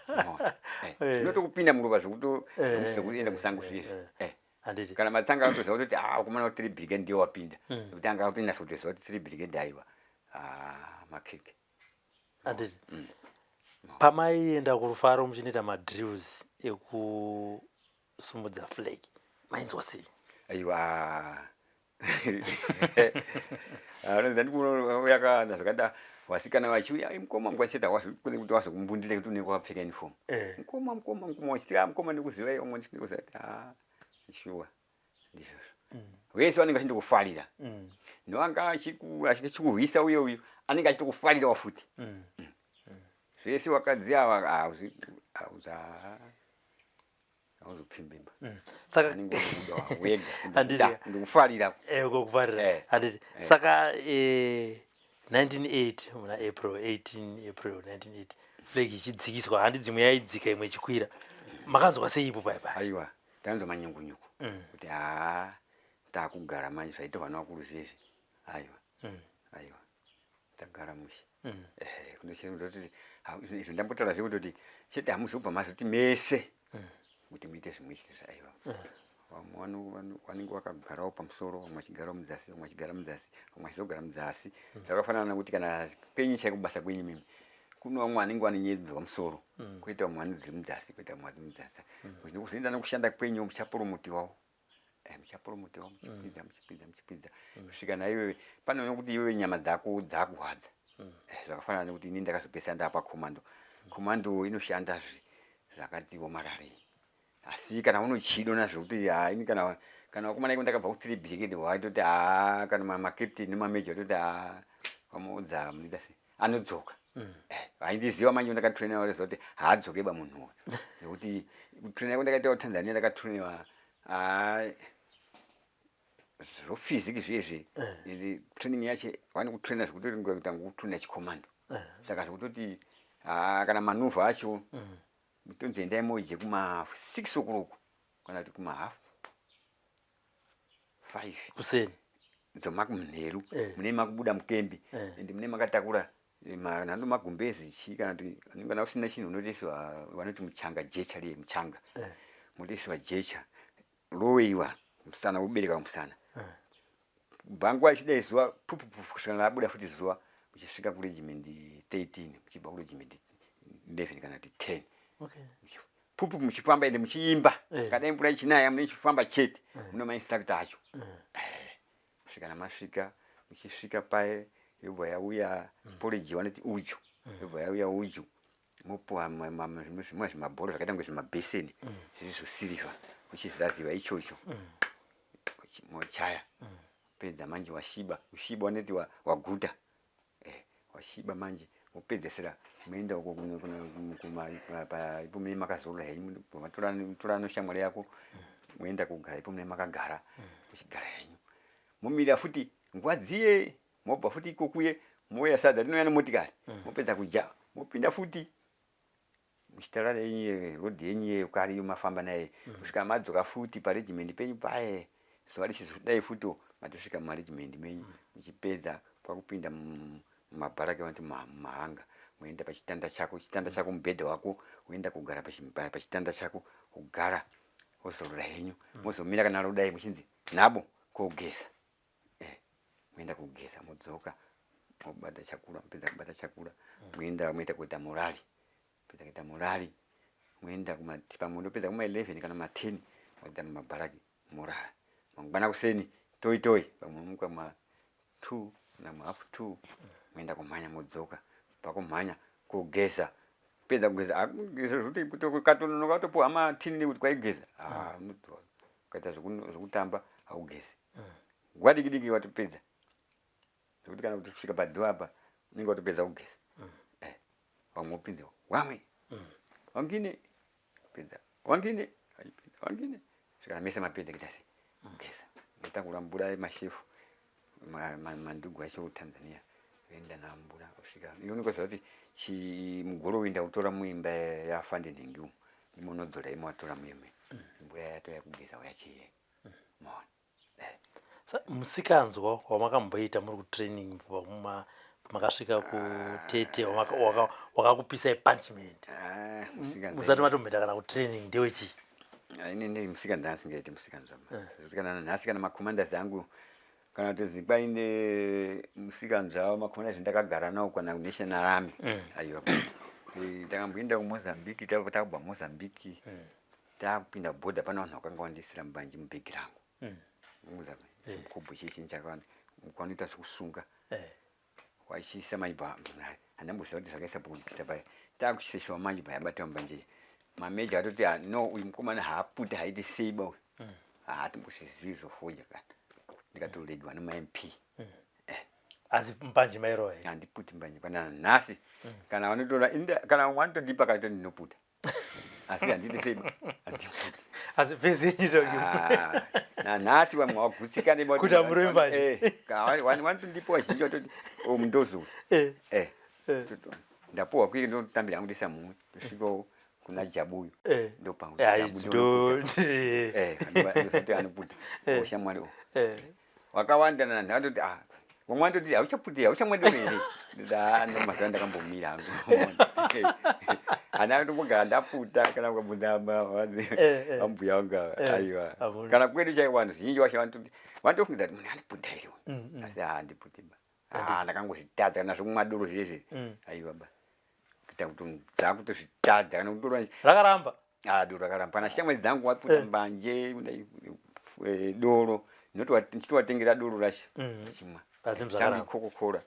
Unoona? Zvinotokupinda muropa zvekuto zvekuenda kusango zviezvi. Handiti. Kana matsanga atoziva kutoti ah, ukomana kuti 3 Brigade ndiye wapinda, nekuti anga atonyatsa kutoziva kuti 3 Brigade aiwa, ah, makeke. Handiti. Pamaienda kuRufaro muchinoita madrills ekusumudza flag, mainzwa sei? Aiwa, unoziva ndikuuya kana zvakada vasikana vachiuya, "Ai, mukoma mukacheta kune kuti wazokumbundire kuti unenge wakapfeka uniform." "Mukoma, mukoma, mukoma," wachiti, "Ah, mukoma, ndikuzivai." Umwe ndikuziva kuti ah, shuwa ndizvozvo. Vese vanenge vachindokufarira, noanga achikurwisa uye uyu anenge achitokufarirawo futi. Zvese wakadzi ava hauzopfimbimba. Saka anenge uchikuda wega. Handiti. Ndikufarira. Kukufarira. Handiti. Saka 1980 muna April 18, April 1980, flag ichidzikiswa, handi dzimwe yaidzika imwe ichikwira, makanzwa sei ipo pai pai? Aiwa, tanzwa manyungunyuku kuti haa, takugara manje zvaitorwa nevakuru zvezvi. Aiwa, aiwa, tagara mushe. Kunochemudza kuti izvo ndambotaura zvekutoti chete hamuzobva mazoti mese kuti muite zvimwe chete. Zvaiwa vamwe vanenge vakagarawo pamusoro, vamwe vachigarawo mudzasi, vamwe vachigara mudzasi, vamwe vachizogara mudzasi. Zvakafanana nekuti kana kwenyu chaiko, kubasa kwenyu mimi, kuno vamwe vanenge vane nyedzo pamusoro, koita vamwe vane dziri mudzasi, koita vamwe vari mudzasi. Kuzoenda nekushanda kwenyu muchapromotiwawo, muchapromotiwa muchikwidza, muchikwidza, muchikwidza kusvika naiwewe pane nekuti iwewe nyama dzako dzakurwadza. Zvakafanana nekuti ini ndakazopedzisa ndapa commando. Commando inoshanda zvakati omararei, asi kana unochido nazvo kuti ha, ini kana vakomana iko ndakabva ku3 Brigade waitoti ha, kana macaptain nemamajor watoti ha, vamuudza munoita sei, anodzoka. Vaindiziva manje ndakatraina, vaziva kuti haadzoke ba munhu uyu, nekuti kutraina yako ndakaita kuTanzania, ndakatrainiwa zvofiziki zvezvi. Ende training yacho vane kutraina zvekuti kuita ngokutraina chicommando, saka zvekutoti ha, kana manoeuvre acho tonzi endai moje kuma 6 o'clock kana kuti kuma half 5 kuseni. Dzomakumheru. Mune makubuda mukembi, ende mune makatakura nhando, magumbezi chi, kana kuti kana usina chinhu unotoiswa vanoti muchanga, jecha riye muchanga. Munotoiswa jecha loweiwa musana, wobereka musana kubva nguva ichidai zuva pupupu kusvika rabuda futi zuva, muchisvika kuregiment 13 muchibva kuregiment 11 kana kuti 10. Pupu muchifamba ende muchiimba. Kadai mvura ichinaya mune chifamba chete, mune mainstructor acho. Kusvika namasvika, muchisvika paye yobva yauya porridge, vanoti uju, yobva yauya uju, mopuwa zvimwe zvimabhoro zvakaita kunge zvimabheseni zviri zvosirivha, uchizaziva ichocho, mochaya pedza manje washiba, ushiba wanoti waguta, washiba manje wopedzesera moenda uko ipo mune makazorora henyu, matora noshamwari yako, moenda kugara ipo mune makagara, muchigara henyu, momira futi nguva dziye, mobva futi ikokuye, mouya sadza rinouya nemotikari, mopedza kudya, mopinda futi muchitarara yenyu rodhi yenyu iyeyo kari mafamba naye kusvika madzoka futi paregiment penyu paye. Zuva richizodai futi matosvika mumaregiment menyu, muchipedza kwakupinda mumabharaki vanoti mumahanga, moenda pachitanda chako, chitanda chako, mubhedha wako, woenda kugara pachitanda chako, wogara wozorora henyu, mozomira kana rodai muchinzi nabo kogeza, moenda kugeza, modzoka, mobata chakura, mopedza kubata chakura, moenda moita kuita morale, pedza kuita morale, moenda pamwe ndopedza kuma 11 kana ma 10, moenda mumabharaki morara. Mangwana kuseni toi toi, pamwe muka ma 2 kana ma half 2, moenda kumhanya, modzoka pakumhanya kogeza, pedza kugeza, kugeza zvekuti katononoka kutopuwa matini kuti kwaigeza. Ah, ukaita zvekutamba haugezi nguva diki diki watopedza, zvekuti kana kuti kusvika padho apa unenge watopedza kugeza. Vamwe wopinza, wamwe wangine pedza, wangine. Vachipinda vangine svikana mese mapedza kuita sei kugeza, motakura mvura yemashefu mandugu acho kuTanzania, voenda nambura kusvika iwe unokoziva kuti mugoro uyu ndautora muimba yafande nhingi umu, ndimo unodzora imo watora muimwe mvura yatouya kugeza uya chiye maona. Musikanzwa wamakamboita muri kutraining, makasvika kuTete, wakakupisai punishment musati matomboita kana kutraining, ndewechii? Inini musikanzwa asingaiti musikanzwa, zvekuti kana nhasi kana macommanders angu kana kuti kwaine musikanzwa wamacommanders ndakagara nawo kana kuNational Army, aiwa. Takamboenda kuMozambique, takubva Mozambique takupinda bhodha, pane vanhu vakanga vandisira mbanje mubhegi rangu. Mukobho chechinyi chakawanda kwanoita sekusunga wachiisa manje handamboziva kuti zvakaisa pokuisa paya, takuchiseswa manje payabata mbanje, mameja atoti, "Ah, no, uyu mukomana haaputi, haiti sei ba uyu, haatimbozvizivi zvofoja." Kana ndikatoregwa nemaMP. Asi mbanje mairova here? Handiputi mbanje kana nhasi. Kana vanotora kana vanotondipa kato ndinoputa, asi handiti sei ba, handiputi. Asi fesi yenyu? Ah, nanhasi vamwe vagutsikane. Kuti hamurovi mbanje. Vanotondipa vazhinji vatoti o mundozo. Ndapuwa kuike, ndotambira hangu ndisa mumwe, tosvikawo kuna Jabuyu. Ndopa ndozoti anoputa oshamwari wakawanda nanhu vanototi, ah, vamwe vanototi hauchaputi, hauchamwa doro here? Ndo mazuva ndakambomira hangu, hana kutombogara ndaputa kana ukabvunza vambuya vangu ava. Aiwa. Hamuna. Kana kwedu chaiwo vanhu zhinji vasha vanototi vanotofungidza kuti munhu anoputa here uyu, asi handiputi ba. Ah, ndakangozvitadza kana zvokumwa doro zvezve. Aiwa ba, kuita kuti dzakutozvitadza kana kutora. Rakaramba. Ah, doro rakaramba. Kana shamwari dzangu waputa mbanje, kudai, doro ndichitovatengera doro racho chimwa. Asi Changu zvakaramba. iCoca-Cola.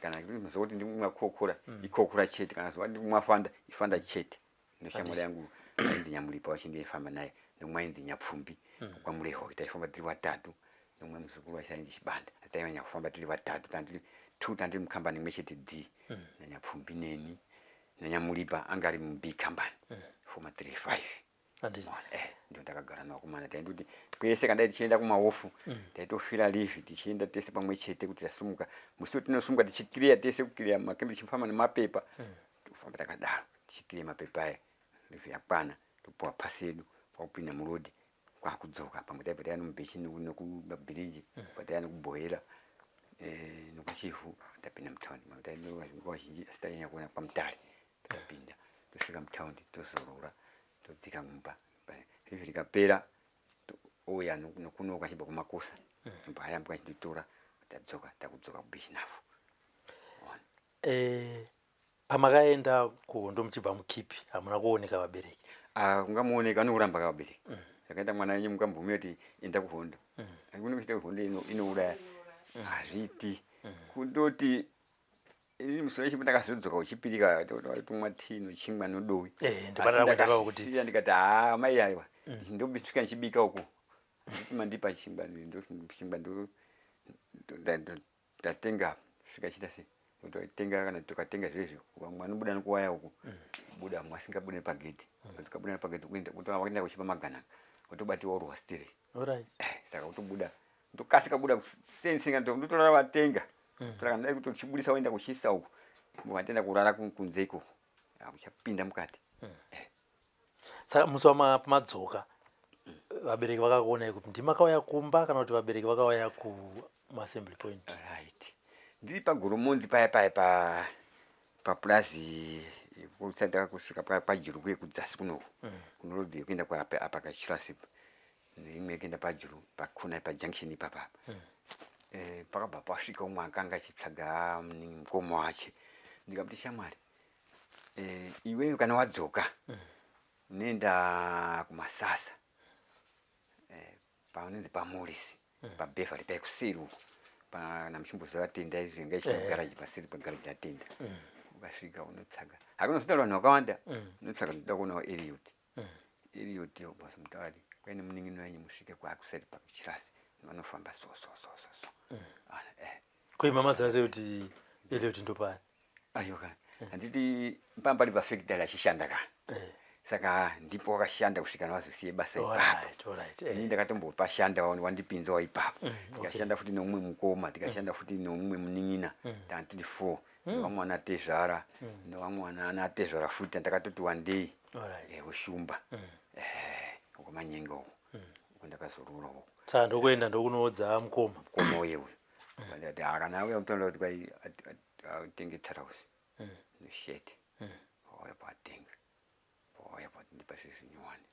Kana zuva kuti ndikumwa Coca-Cola, iCoca-Cola chete. Kana zuva ndikumwa Fanta, iFanta chete. Noshamwari yangu ainzi Nyamulipa, wachindifamba naye, nomwe ainzi Nyapfumbi kwaMurehwa, taifamba tiri vatatu, nomwe muzukuru wacho ainzi Chibanda. Asi tainyanya kufamba tiri vatatu, tandiri two, tandiri mukambani imwe chete D naNyapfumbi neni naNyamulipa, anga ari muB company, former 35. Handiti. Ndio takagara nawakomana, taenda kuti kwese kana dai tichienda kumaofu, taitofira leave tichienda tese pamwe chete, kuti tasumuka musi wetinosumuka tichikiriya tese, kukiriya makembe, tichifamba nemapepa, tofamba takadaro tichikiriya mapepa aya, leave yakwana topuwa pasi yedu, kwakupinda murodhi kwakudzoka. Pamwe taibva taiya nomubechi nokubhiriji, pataiya nokubhoera, nokuChivhu, tapinda mutaundi nguva zhinji, asi tainyanya kuona kwaMutare. Tapinda tosvika mutaundi, tozorora, todzika mumba. Leave rikapera ouya nokuno achibva kumakosa, mbva ayambuka achinditora, tadzoka, takudzoka kubeach navo. Pamakaenda kuhondo muchibva mukipi, hamuna kuoneka vabereki? Ah, ungamuoneka, anokuramba kavabereki. Zvakaita mwana wenyu mukambumira kuti enda kuhondo, kunokuita hondo inouraya, hazviiti. Kundoti inini musi wacho ndakazodzoka uchipirika tumwa tii nochingwa nodowi. Ndoparara kuenda ipapo kuti Ndakasiya ndikati, haa mai, aiwa, ndobisvika ndichibika uku, nditi mandipa chingwa, chingwa ndatenga, svika chiita sei, totenga kana tukatenga zvezvo, vamwe vanobuda nekuwaya uku, buda, vamwe vasingabude nepagedhi. Tukabuda nepagedhi kuenda kuchipa magananga, utobatiwa urwa stiri. Saka utobuda, ndokasika buda sensinga, ndotora vatenga tora, kana dai kuti uchibudisa woenda kuchisa uku, vatenda kurara kunze ikoko, uchapinda mukati. Saka musi wamadzoka vabereki vakakuonai kuti ndimakauya kumba, kana kuti vabereki vakauya kumassembly point? Right, ndiri paGoromonzi paya paya papurazi, kusati kusvika paJuru kuye kudzasi kunoku, kunorodhi yekuenda apa kaChirasipa neimwe yekuenda paJuru pakona pajunction ipapa. Pakabva pasvika umwe akanga achitsvaga mukoma wache. Ndikamuti, "Shamwari, iwewe kana wadzoka unoenda kuMasasa, panonzi paMorris, paBeverly pai kuseri uko, pana muchimboziva Tenda izvi nga ichina garaji, paseri pagaraji raTenda. Ukasvika unotsvaga, hakunozotaura vanhu vakawanda, unotsvaga ndoda kuonawo Eliot. Eliot basi mutaura kwaine munin'ina wenyu, musvike kwakuseri pakuchirasi, vanofamba so so so so so." Ah, Kuima maziva sei kuti Eliot ndopari? Aiwa, handiti pambari pafactory achishanda ka. Saka ndipo wakashanda kusvika wazosiye basa ipapo. Ini ndakatombopashanda wandipinzawo ipapo. Tikashanda futi nomumwe mukoma, tikashanda futi nomumwe munin'ina. Tanga tiri four. Nevamwe vana tezvara, nevamwe vana tezvara futi ndakatoti wandei. Ushumba. Uko Manyenga uko. Uko ndakazorora uko. Saka ndokuenda ndokunoudza mukoma. Mukoma uye uyu. Ndikati kana auya kutaura kuti kwai atenge tarausi. Nesheti. Auya patenga. Auya patindipa zvinyowani.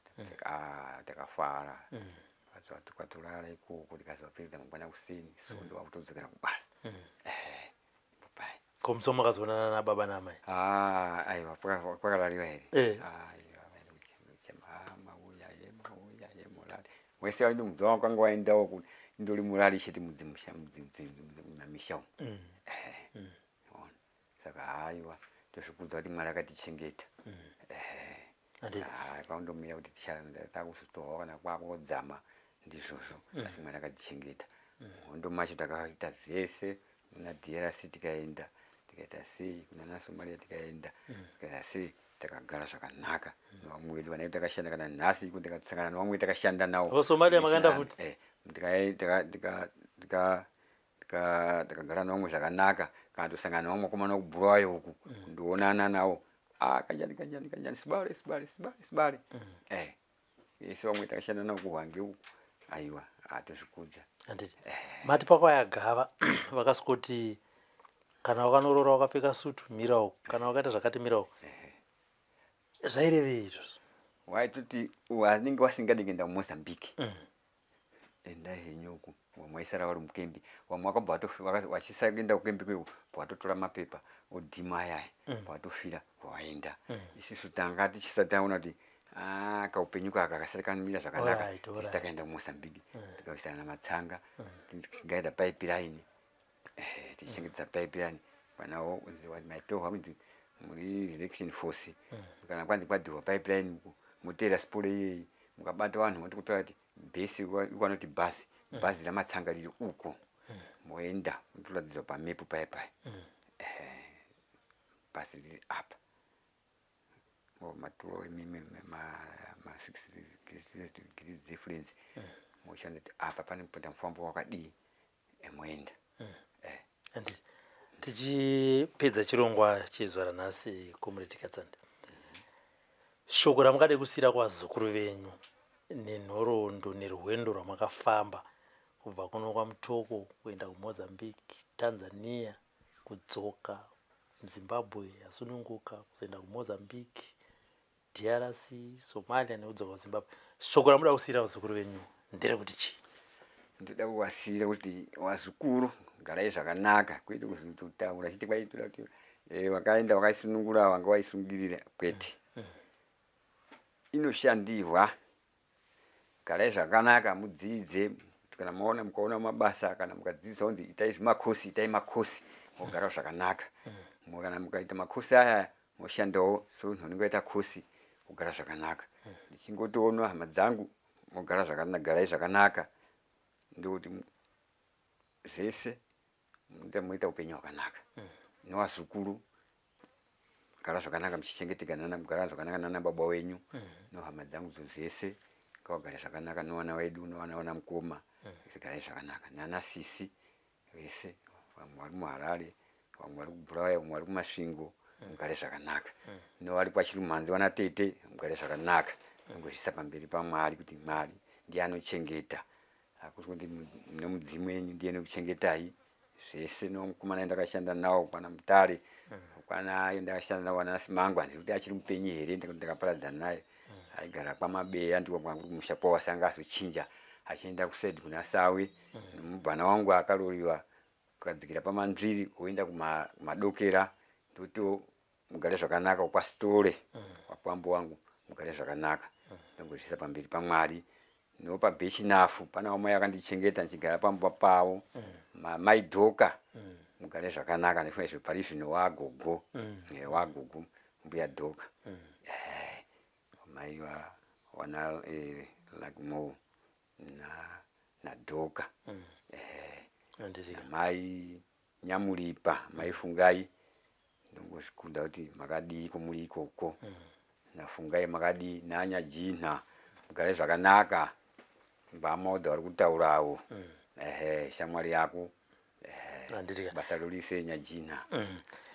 Takafara. Kwatorara ikoko tikazopedza mangwana kuseni. Sondo wakutodzokera kubasa. Ko musi wamakazoonana nababa namai? Aiwa, kwakarariwa here? Aiwa, vaenda kuchema, mauya ye, mauya ye, murari. Wese waindi mudzi wangu kwanga waendawo indori murari chete mudzimusha mumamisha umu. Saka haiwa, tozvikudza kuti Mwari akatichengeta. Kwaundomira kuti takuzotohwa kana kwakodzama ndizvozvo, asi Mwari akatichengeta. Hondo macho takaita zvese, kuna DRC tikaenda, tikaita sei, kuna Somalia tikaenda, tikaita sei, takagara zvakanaka. Nevamwe vedu vana takashanda kana nhasi iko tikasangana nevamwe takashanda navo. Somalia makaenda futi? Takagara nevamwe zvakanaka, kana tosangana nevamwe vakomana kuBulawayo uku, kundoonana navo. Kanjani, kanjani, kanjani, sibale, sibale, sibale, sibale. Ese vamwe takashanda navo kuHwange uku. Aiwa, atozvikudza. Handiti. Mati pakwaya gava vakasvikoti kana wakanorora wakapfeka sutu mira uku, kana wakaita zvakati mira uku. Zvairevei izvozvo? Waitoti vanenge vasingadi kuenda kuMozambique. Endai henyu uku, vamwe vaisara vari mukembi, vamwe vakabva vachisaenda kukembi kweko, vatotora mapepa odhima ayaya, vatofira vaenda. Isusu tanga tichisati taona kuti kaupenyu kaka kasati kamira zvakanaka. Tisu takaenda kuMozambique, tikawisana namatsanga, tichigaidha pipeline, tichichengetedza pipeline. Panawo maitohwa kunzi muri reaction force, kana kwanzi kwadhihwa pipeline moteera siporo iyeyi, mukabata vanhu votikutora kuti bhesi ikwanoti bhazi, bhazi ramatsanga riri uko, moenda motoratidzwa pamepu paya paya, bhazi riri apa, maturo imimi ma 6 degrees difference, moshanda kuti apa pane kupinda mufambo wakadii, moenda. Handiti. Tichipedza chirongwa chezuva ranhasi, Comrade Katsande, shoko ramungade kusiyira kuvazukuru venyu nenhoroondo nerwendo rwamakafamba kubva kuno kwaMutoko kuenda kuMozambique, Tanzania, kudzoka Zimbabwe yasununguka, kuzoenda kuMozambique, DRC, Somalia nekudzoka kuZimbabwe, shoko ramuda kusiyira vazukuru venyu nderekuti chii? Ndoda kuvasiyira kuti vazukuru garai zvakanaka, kwete kuzototaura chiti kwaitoda kuti vakaenda vakaisunungura vanga vaisungirira, kwete. Inoshandirwa. Garai zvakanaka, mudzidze, kana maona mukaona mabasa kana mukadzidzisa kunzi itai zvimakosi, itai makosi, mogara zvakanaka. Kana mukaita makosi aya moshandawo semunhu unenge waita kosi, kugara zvakanaka. Ndichingotoona hama dzangu mogara zvakanaka, garai zvakanaka, ndokuti zvese munoita upenyu hwakanaka. Nevazukuru gara zvakanaka muchichengeteka nana, mugara zvakanaka nana baba wenyu, nohama dzangu zvese ngavagare zvakanaka, novana vedu novana vana mukoma garai zvakanaka, nana sisi vese, vamwe vari muHarare, vamwe vari kuBulawayo, vamwe vari kuMasvingo, mugare zvakanaka. Novari kwaChirumhanzi vana tete mugare zvakanaka. Nongozviisa pamberi paMwari kuti Mwari ndiye anochengeta, hakusi kuti nemudzimu yenyu ndiye nekuchengetai zvese. Nomukomana ndakashanda nawo kwana Mutare, kwana ndakashanda nawo ana Simangu, handisi kuti achiri mupenyu here, ndakaparadzana naye, aigara kwaMabeya, ndiko kumusha kwavo, asi anga azochinja achienda kusaidi kuna Sawe. Nomubvana wangu akaroriwa kukadzikira paManzviri oenda kumadokera, ndotiwo mugare zvakanaka kwaSitore wakwambo wangu, mugare zvakanaka. Ndongozviisa pamberi paMwari. Nopabhechinafu pana vamwe akandichengeta ndichigara pamba pavo, Maidhoka, mugare zvakanaka. Ndifunga izvo pari zvino wagogo, wagogo mbuya Dhoka, mai wana Lakmo naDhoka, mai Nyamuripa, mai Fungai, ndongozvikudza kuti makadii kumuri ikoko. Nafungai makadii nanyajinha mugare zvakanaka. Vamaudza vari kutaurawo. Ehe, shamwari yako. Ehe. Handiti. Basa rorise nyajinha.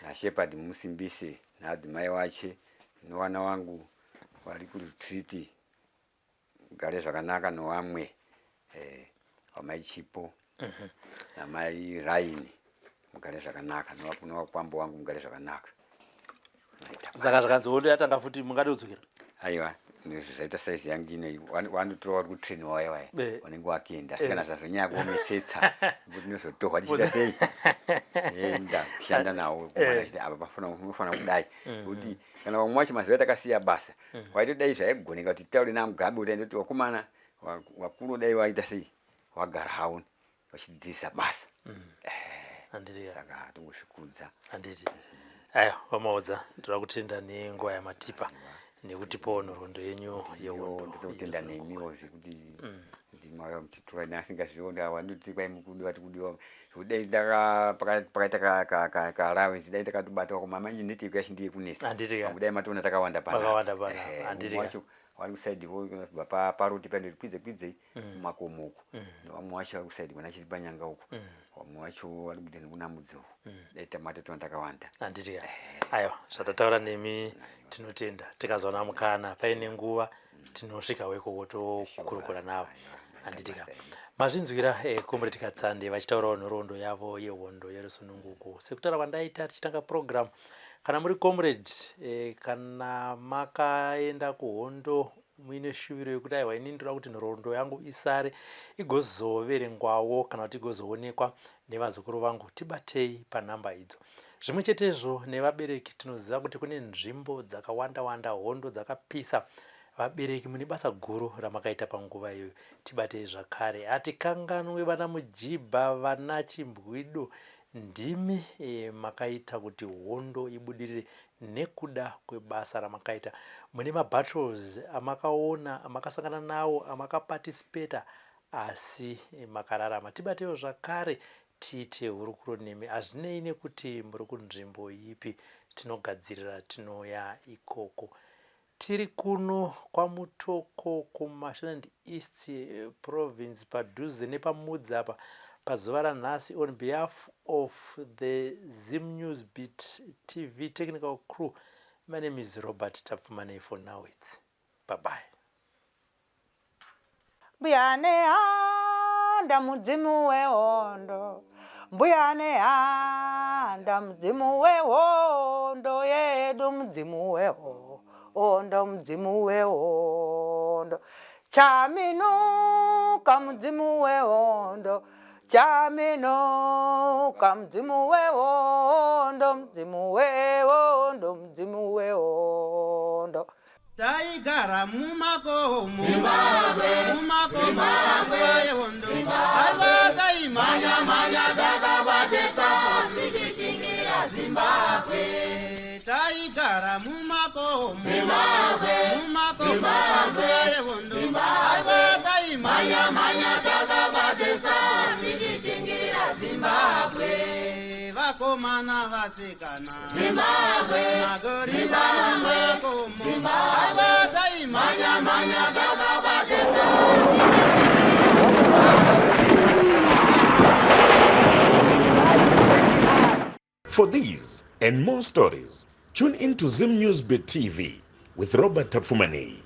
NaShepard musimbise naadzimai wache novana wangu vari kuretreat. Mugare zvakanaka novamwe. Vamai Chipo namai Raini mugare zvakanaka, novakwambo wangu mugare zvakanaka. Saka zvakanzi hondo yatanga futi, mungade kudzokera? Aiwa, zvaita saizi yangu ino, wanotora vari kutrain waya waya vanenge wakuenda, asi kana zvazonyanya kuomesetsa kuti nozotohwa tichiita sei, enda kushanda nawo kumana apa unofanira kudai, kuti kana vamwe wacho mazuva atakasiya basa waitodai zvaigoneka kuti titaure naMugabe kuti aindoti vakomana vakuru dai waita sei, wagara hawo vachidzidzisa basa. Saka tongozvikudza. Handiti. Aiwa, vaMaudza, ndoda kutenda nenguva yamatipa nekutipawo nhoroondo yenyu yehondo. Ndotokutenda nemiwo zvekuti ndimauya muchitora nasingazvioni, wandoti kwai mukudiwa, tikudiwa zvekudai pakaita kaallowance dai takatobata koma manje network yacho ndiye kunetsa. Handiti. Pamwe dai matoona takawanda. Makawanda panapa, handiti. Wacho vari kusaidi kubva paroti paende kwidze kwidzei kumakomo uku, nevamwe wacho vari kusaidi kwana chiri panyanga uku, vamwe wacho vari kuita nekunamudza uku, dai tamatotoona takawanda. Handiti. Aiwa, zvatataura nemi tinotenda. Tikazowana mukana paine nguva, tinosvikawo ikoko tokurukura navo, handitika? Mazvinzwira, Comrade Katsande vachitaurawo nhoroondo yavo yehondo yerusununguko. Sekutaura kwandaita tichitanga program, kana muri comrade, kana makaenda kuhondo muine shuviro yekuti aiwa, ini ndoda kuti nhoroondo yangu isare igozoverengwawo kana kuti igozoonekwa nevazukuru vangu, tibatei panhamba idzo. Zvimwe chetezvo nevabereki, tinoziva kuti kune nzvimbo dzakawanda wanda hondo dzakapisa. Vabereki mune basa guru ramakaita panguva iyoyo, tibatei zvakare. Hatikanganwe vana Mujibha, vana Chimbwido, ndimi makaita kuti hondo ibudirire nekuda kwebasa ramakaita. Mune mabattles amakaona, amakasangana nawo, amakaparticipata, asi makararama, tibatewo zvakare tiite hurukuro nemi. Hazvinei nekuti muri kunzvimbo ipi, tinogadzirira tinouya ikoko. Tiri kuno kwaMutoko, kuMashonaland East Province, padhuze nepaMudzi apa. Pazuva ranhasi, on behalf of the Zim News Beat TV technical crew, my name is Robert Tapfumanei. For now it's bye bye. Mbuya Nehanda mudzimu wehondo, mbuya Nehanda mudzimu wehondo yedu, mudzimu wehondo, mudzimu wehondo, Chaminuka mudzimu wehondo, Chaminuka mudzimu wehondo, mudzimu wehondo, mudzimu wehondo. Taigara mumakomo, mumakomo nguva yehondo, aiwa taimhanya mhanya takabatesa tichichingira Zimbabwe. Taigara mumakomo, mumakomo nguva yehondo, aiwa taimhanya mhanya takabatesa tichichingira Zimbabwe. Vakomana, vasikana, Zimbabwe. Magorila mumakomo, aiwa taimhanya mhanya takabatesa. For these and more stories, tune in to Zim News Bit TV with Robert Tapfumanei.